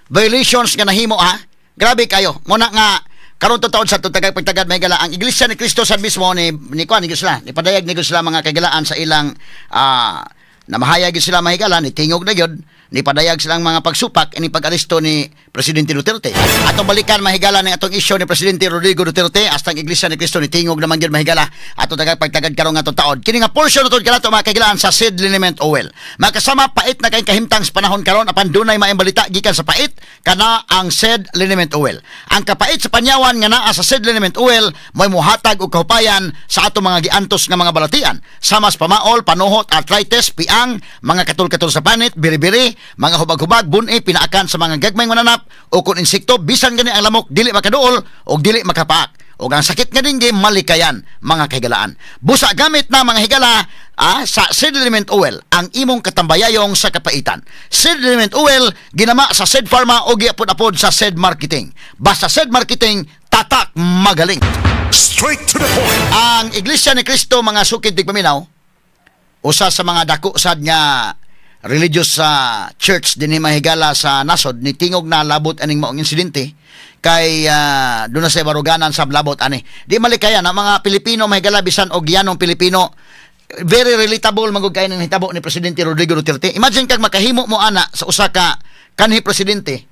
B: violations nga nahimo ha. Grabe kayo. Muna nga karon taod sa tutagay pagtagad mga higala ang Iglesia ni Cristo sa mismo ni kuan ni sila ni padayag ni sila mga kaigalaan sa ilang namahayag gyud sila mahigala ni tingog na gyud ni padayag silang mga pagsupak ini pag-aresto ni Presidente Duterte. Atong balikan mahigala ng atong isyu ni Presidente Rodrigo Duterte hasta ang Iglesia ni Cristo ni tingog naman gyud mahigala ato tagay pagtagad karon nga atong taod. Kini nga portion naton kanato mga kaigalaan sa Seed Liniment Oil. Makasama pait na kay kahimtang sa panahon karon apan dunay maayong balita gikan sa pait kana ang Seed Liniment Oil. Ang kapait sa panyawan nga naa sa Seed Liniment Oil mo'y muhatag og kahupayan sa atong mga giantos nga mga balatian sama sa pamaol, panuhot, arthritis, piang, mga katul-katul sa panit, biri-biri, mga hubag-hubag, buni, pinaakan sa mga gagmayng mananap o kung insekto, bisan gani ang lamok dili makaduol o dili makapaak. O ang sakit nga dinggi malikayan mga kahigalaan. Busa gamit na mga higala sa Seed Liniment Oil ang imong katambayayong sa kapaitan. Seed Liniment Oil ginama sa Seed Pharma o giapod-apod sa Seed Marketing. Basta Seed Marketing, tatak magaling.
C: Straight to the point.
B: Ang Iglesia ni Cristo mga sukid tigpaminaw usa sa mga dako sad nga religious sa church dinhi mahigala sa nasod ni tingog na labot aning maong insidente kay doon na sa baruganan sa labot ani di malikayan ang mga Pilipino mahigala bisan og yanong Pilipino, very relatable magud kay ning hitabo ni Presidente Rodrigo Duterte. Imagine kag makahimo mo ana sa usa ka kanhi presidente,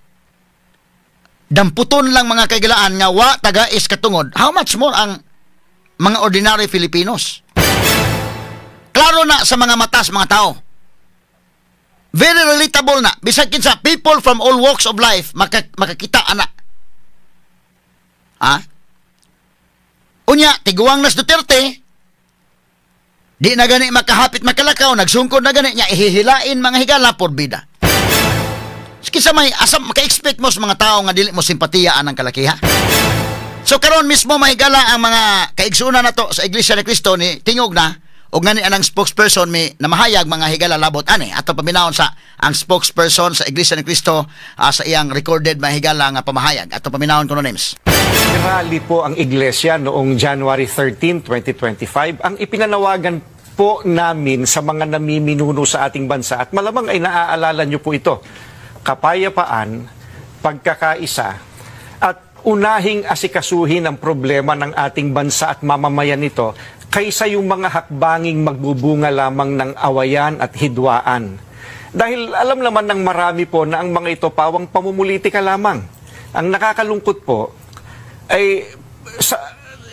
B: damputon lang mga kaigalaan nga wa tagais katungod, how much more ang mga ordinary Filipinos? Klaro na sa mga matas mga tao, very relatable na bisag kinsa, people from all walks of life makakita ana ha. Unya tiguang nas Duterte, di na gani makahapit makalakaw, nagsungkod na gani niya, ihihilain mga higala por bida. Kinsa may asam maka-expect mo sa mga tao nga dili mo simpatiya anang kalakiha? So karon mismo, mahigala, ang mga kaigsuonan nato sa Iglesia ni Cristo ni tingog na og ngani anang spokesperson mi namahayag, mga higala, labot ani. Ato paminawon sa ang spokesperson sa Iglesia ni Cristo sa iyang recorded, mahigala, nga pamahayag. Ato paminawon kuno names.
M: Rally po ang iglesia noong January 13, 2025. Ang ipinanawagan po namin sa mga namiminuno sa ating bansa, at malamang ay naaalala niyo po ito, kapayapaan, pagkakaisa, at unahing asikasuhin ang problema ng ating bansa at mamamayan nito kaysa yung mga hakbanging magbubunga lamang ng awayan at hidwaan. Dahil alam naman ng marami po na ang mga ito pawang pamumulitika lamang. Ang nakakalungkot po ay sa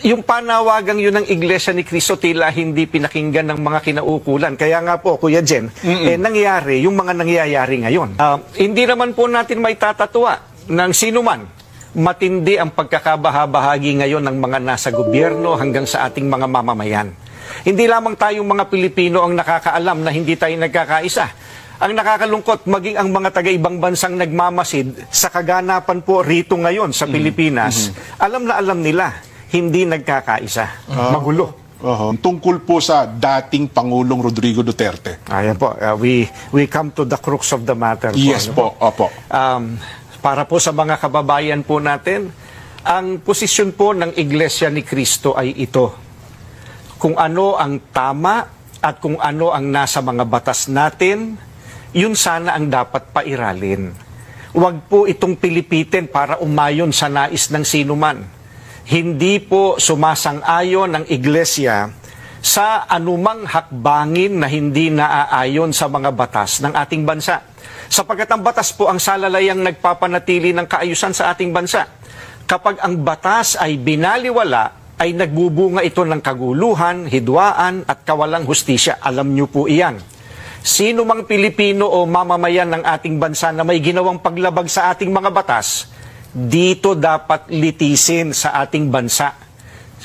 M: yung panawagang yun ng Iglesia ni Cristo, tila hindi pinakinggan ng mga kinaukulan. Kaya nga po, Kuya Jen, eh, nangyari yung mga nangyayari ngayon. Hindi naman po natin maitatatwa ng sino man. Matindi ang pagkakabahabahagi ngayon ng mga nasa gobyerno hanggang sa ating mga mamamayan. Hindi lamang tayong mga Pilipino ang nakakaalam na hindi tayo nagkakaisa. Ang nakakalungkot, maging ang mga taga-ibang bansang nagmamasid sa kaganapan po rito ngayon sa Pilipinas, alam na alam nila, hindi nagkakaisa. Magulo.
N: Oho. Tungkol po sa dating Pangulong Rodrigo Duterte.
M: Ayan po, we come to the crux of the matter po,
N: Yes
M: ano
N: po, opo.
M: Para po sa mga kababayan po natin, ang posisyon po ng Iglesia ni Cristo ay ito. Kung ano ang tama at kung ano ang nasa mga batas natin, yun sana ang dapat pairalin. Huwag po itong pilipitin para umayon sa nais ng sinuman. Hindi po sumasang-ayon ang Iglesia sa anumang hakbangin na hindi naaayon sa mga batas ng ating bansa. Sapagkat ang batas po ang salalayang nagpapanatili ng kaayusan sa ating bansa. Kapag ang batas ay binaliwala, ay nagbubunga ito ng kaguluhan, hidwaan at kawalang hustisya. Alam niyo po iyan. Sino mang Pilipino o mamamayan ng ating bansa na may ginawang paglabag sa ating mga batas, dito dapat litisin sa ating bansa.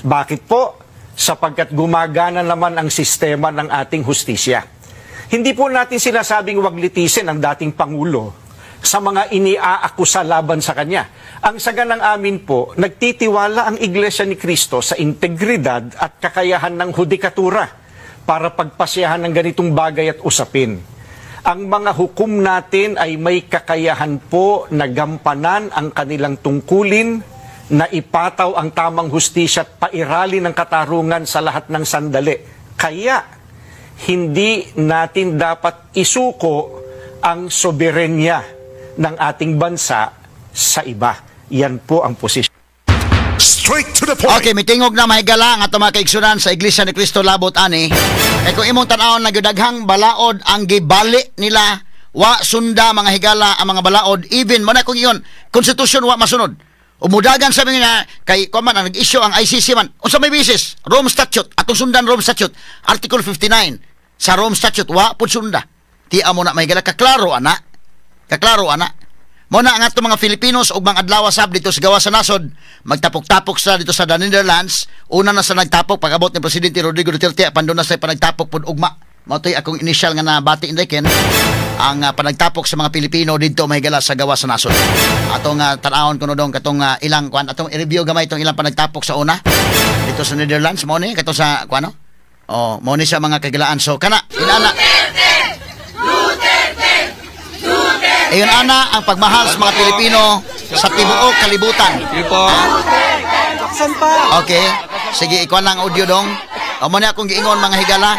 M: Bakit po? Sapagkat gumagana naman ang sistema ng ating hustisya. Hindi po natin sinasabing wag litisin ang dating Pangulo sa mga iniaakusa laban sa kanya. Ang saganang amin po, nagtitiwala ang Iglesia ni Cristo sa integridad at kakayahan ng hudikatura para pagpasyahan ng ganitong bagay at usapin. Ang mga hukom natin ay may kakayahan po na gampanan ang kanilang tungkulin na ipataw ang tamang hustisya at pairali ng katarungan sa lahat ng sandali. Kaya, hindi natin dapat isuko ang soberenya ng ating bansa sa iba. Yan po ang posisyon.
C: Straight to the point.
B: Okay, mitingog na, mahigala, ang ato mga kaigsunan sa Iglesia ni Cristo labot ani. Eh kung imong tan-awon na daghang balaod ang gibali nila, wa sunda, mga higala, ang mga balaod, even mo na kung iyon konstitusyon wa masunod. Umudagan sa mga kay kuan man ang nag-issue ang ICC man. Unsa may basis? Rome Statute. Atong sundan Rome Statute. Article 59 sa Rome Statute wa pud sunda. Ti amo na, mahigala, kaklaro ana. Kaklaro ana. Mo na ang ato mga Filipinos ug mga adlaw sab dito sa gawas sa nasod magtapok-tapok sa dito sa the Netherlands. Una na sa nagtapok pag-abot ni Presidente Rodrigo Duterte, apan doon na sa panagtapok pud ugma. Mao to'y akong initial nga nabati, Inday Ken, ang panagtapok sa mga Pilipino didto, mahigala, sa gawas sa nasod. Atong tan-awon kuno dong katong ilang kuan, atong i-review gamay itong ilang panagtapok sa una dito sa Netherlands. Mo ni kato sa kuan, no? Oh, mo ni siya, mga kagilaan. So kana inana. Ayon ana ang pagmahal sa mga Pilipino sa tibuok kalibutan. Okay. Sige, ikuan lang ang audio dong. O mo ni akong giingon, mga higala.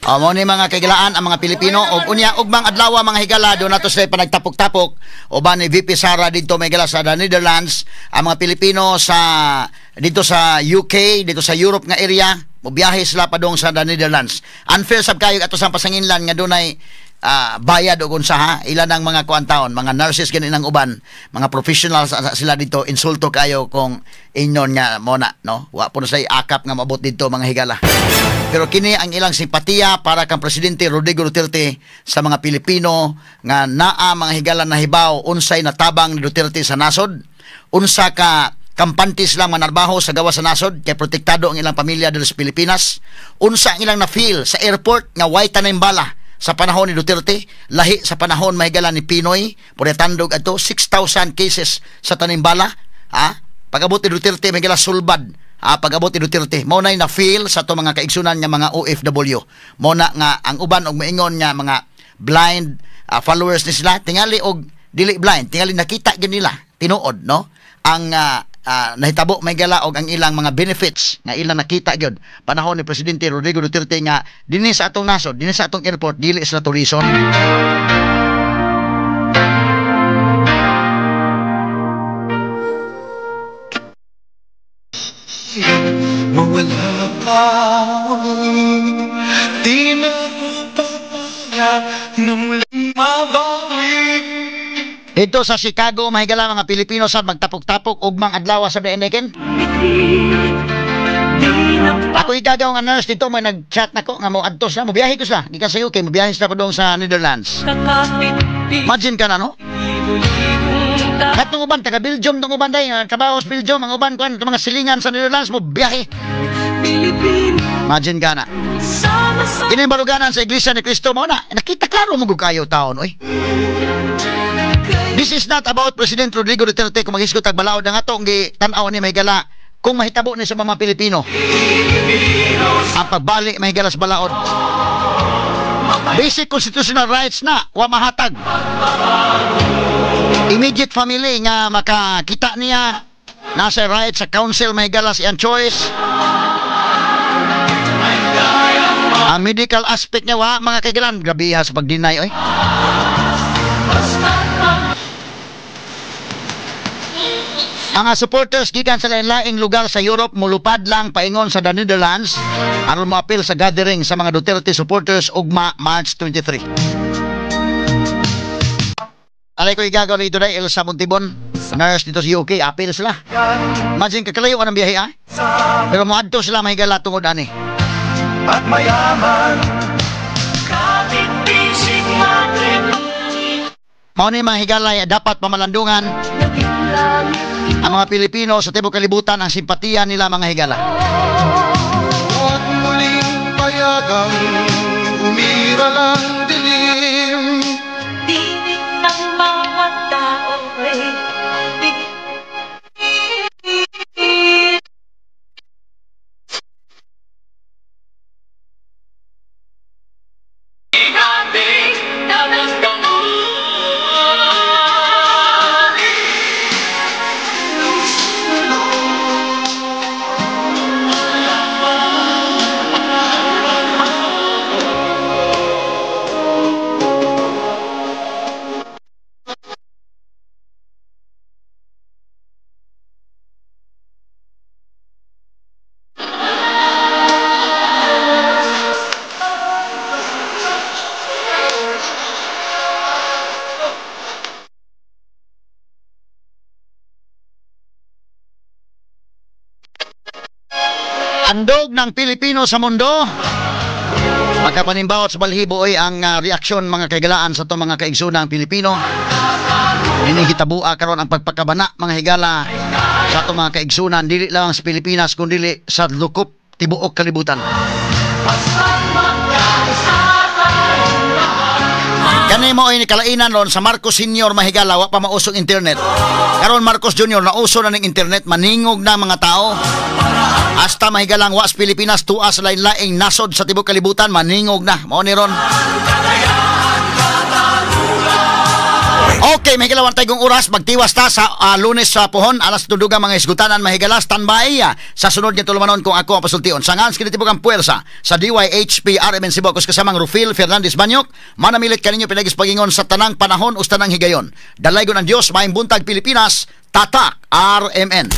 B: Oh, mo ni, mga kagilaan, ang mga Pilipino og unya ugmang adlaw, mga higala, do nato sila panagtapok-tapok uban ni VP Sara didto, mga higala, sa the Netherlands. Ang mga Pilipino sa dito sa UK, dito sa Europe nga area, mobiyahe sila padung sa the Netherlands. Unfair sab kayo ato sa pasanginlan nga dunay bayad og unsa ha, ilan ang mga kuan taon, mga nurses gani ng uban, mga professionals sila dito. Insulto kayo kung inyon nga mo na, no? Wa po na say akap nga maabot dito, mga higala, pero kini ang ilang simpatiya para kang Presidente Rodrigo Duterte sa mga Pilipino nga naa, mga higala, nahibaw unsay natabang ni Duterte sa nasod, unsa ka kampante sila manarbaho sa gawas sa nasod kay protektado ang ilang pamilya dito sa Pilipinas, unsa ang ilang na-feel sa airport nga way tanay bala. Sa panahon ni Duterte, lahi sa panahon mahigala ni Pinoy, pwede tandog ato 6,000 cases sa tanimbala. Ha? Pag-abot ni Duterte, mahigala sulbad. Ha? Pag-abot ni Duterte, mao na na-feel sa to mga kaigsunan nga mga OFW. Mao na nga ang uban og maingon nga mga blind followers ni sila, tingali og dili blind, tingali nakita gyud nila tinuod, no? Ang nahitabo mahigala og ang ilang mga benefits nga ilang nakita gyud panahon ni Presidente Rodrigo Duterte nga dinhi sa atong nasod, dinhi sa atong airport, dili sila tourism.
H: Mawala pa di na papayag na muling mabalik.
B: Dito sa Chicago, mahigala mga Pilipino sa magtapok-tapok ugmang adlaw sa Beneken. Ako igagaw nga nurse dito, may nag-chat nako nga mo adto sila, mobiyahe ko sila. Gikan sa UK, mobiyahe sila padung sa Netherlands. Imagine ka na, no? Katong uban taga Belgium tong uban day, trabaho sa Belgium, ang uban kuan mga silingan sa Netherlands mo biyahe. Imagine ka na. Kini baruganan sa Iglesia ni Cristo mo na nakita klaro mo gud kayo taon oy. This is not about President Rodrigo Duterte kung maghisgot tag balaod ang atong gitan-aw ni mahigala kung mahitabo ni sa mga Pilipino. Ang pagbali mahigala sa balaod. Basic constitutional rights na wa mahatag. Immediate family nga makakita niya nasa right sa council mahigala sa iyang choice. Ang medical aspect niya wa mga kaigilan grabe ha sa pag-deny oy. Ang supporters gikan sa lain-laing lugar sa Europe mulupad lang paingon sa the Netherlands aron moapil sa gathering sa mga Duterte supporters ugma March 23. Alay ko igagaw dito dahil Elsa Montibon, nurse dito sa UK, apil sila. Imagine kakalayo ka ng biyahe, ah? Pero moadto sila mahigala tungod ani.
H: At mayaman.
B: Mao ni mga higala dapat pamalandungan ang mga Pilipino sa tibuok kalibutan ang simpatiya nila mga higala.
H: Huwag muling payagang umiral ang dilim.
J: Tinig ng mga tao ay
B: Andog ng Pilipino sa mundo. Pagkapanimbawot sa balhibo ay ang reaksyon mga kaigalaan sa itong mga kaigsunang Pilipino. Hinihitabua karon ang pagpakabana mga higala sa itong mga kaigsunan dili lang sa Pilipinas kundi sa lukop tibuok kalibutan. Kani mo ay nikalainan ron sa Marcos Senior mahigala wa pa mausong internet. Karon Marcos Junior nauso na ning internet, maningog na mga tao. Hasta mahigalang was Pilipinas tuas lain-laing nasod sa tibuok kalibutan maningog na. Mao ni ron. Okay, mahigala wan tayong oras magtiwas ta sa Lunes sa pohon alas 2 mga isgutanan mahigala standby sa sunod nga tulumanon kung ako ang pasultion. Sa ngans kini tibok ang puwersa sa DYHP RMN Cebu ako kasamang Rufil Fernandez Banyok manamilit kaninyo pinagis pagingon sa tanang panahon us tanang higayon. Dalaygon ang Dios maayong buntag Pilipinas, Tatak RMN.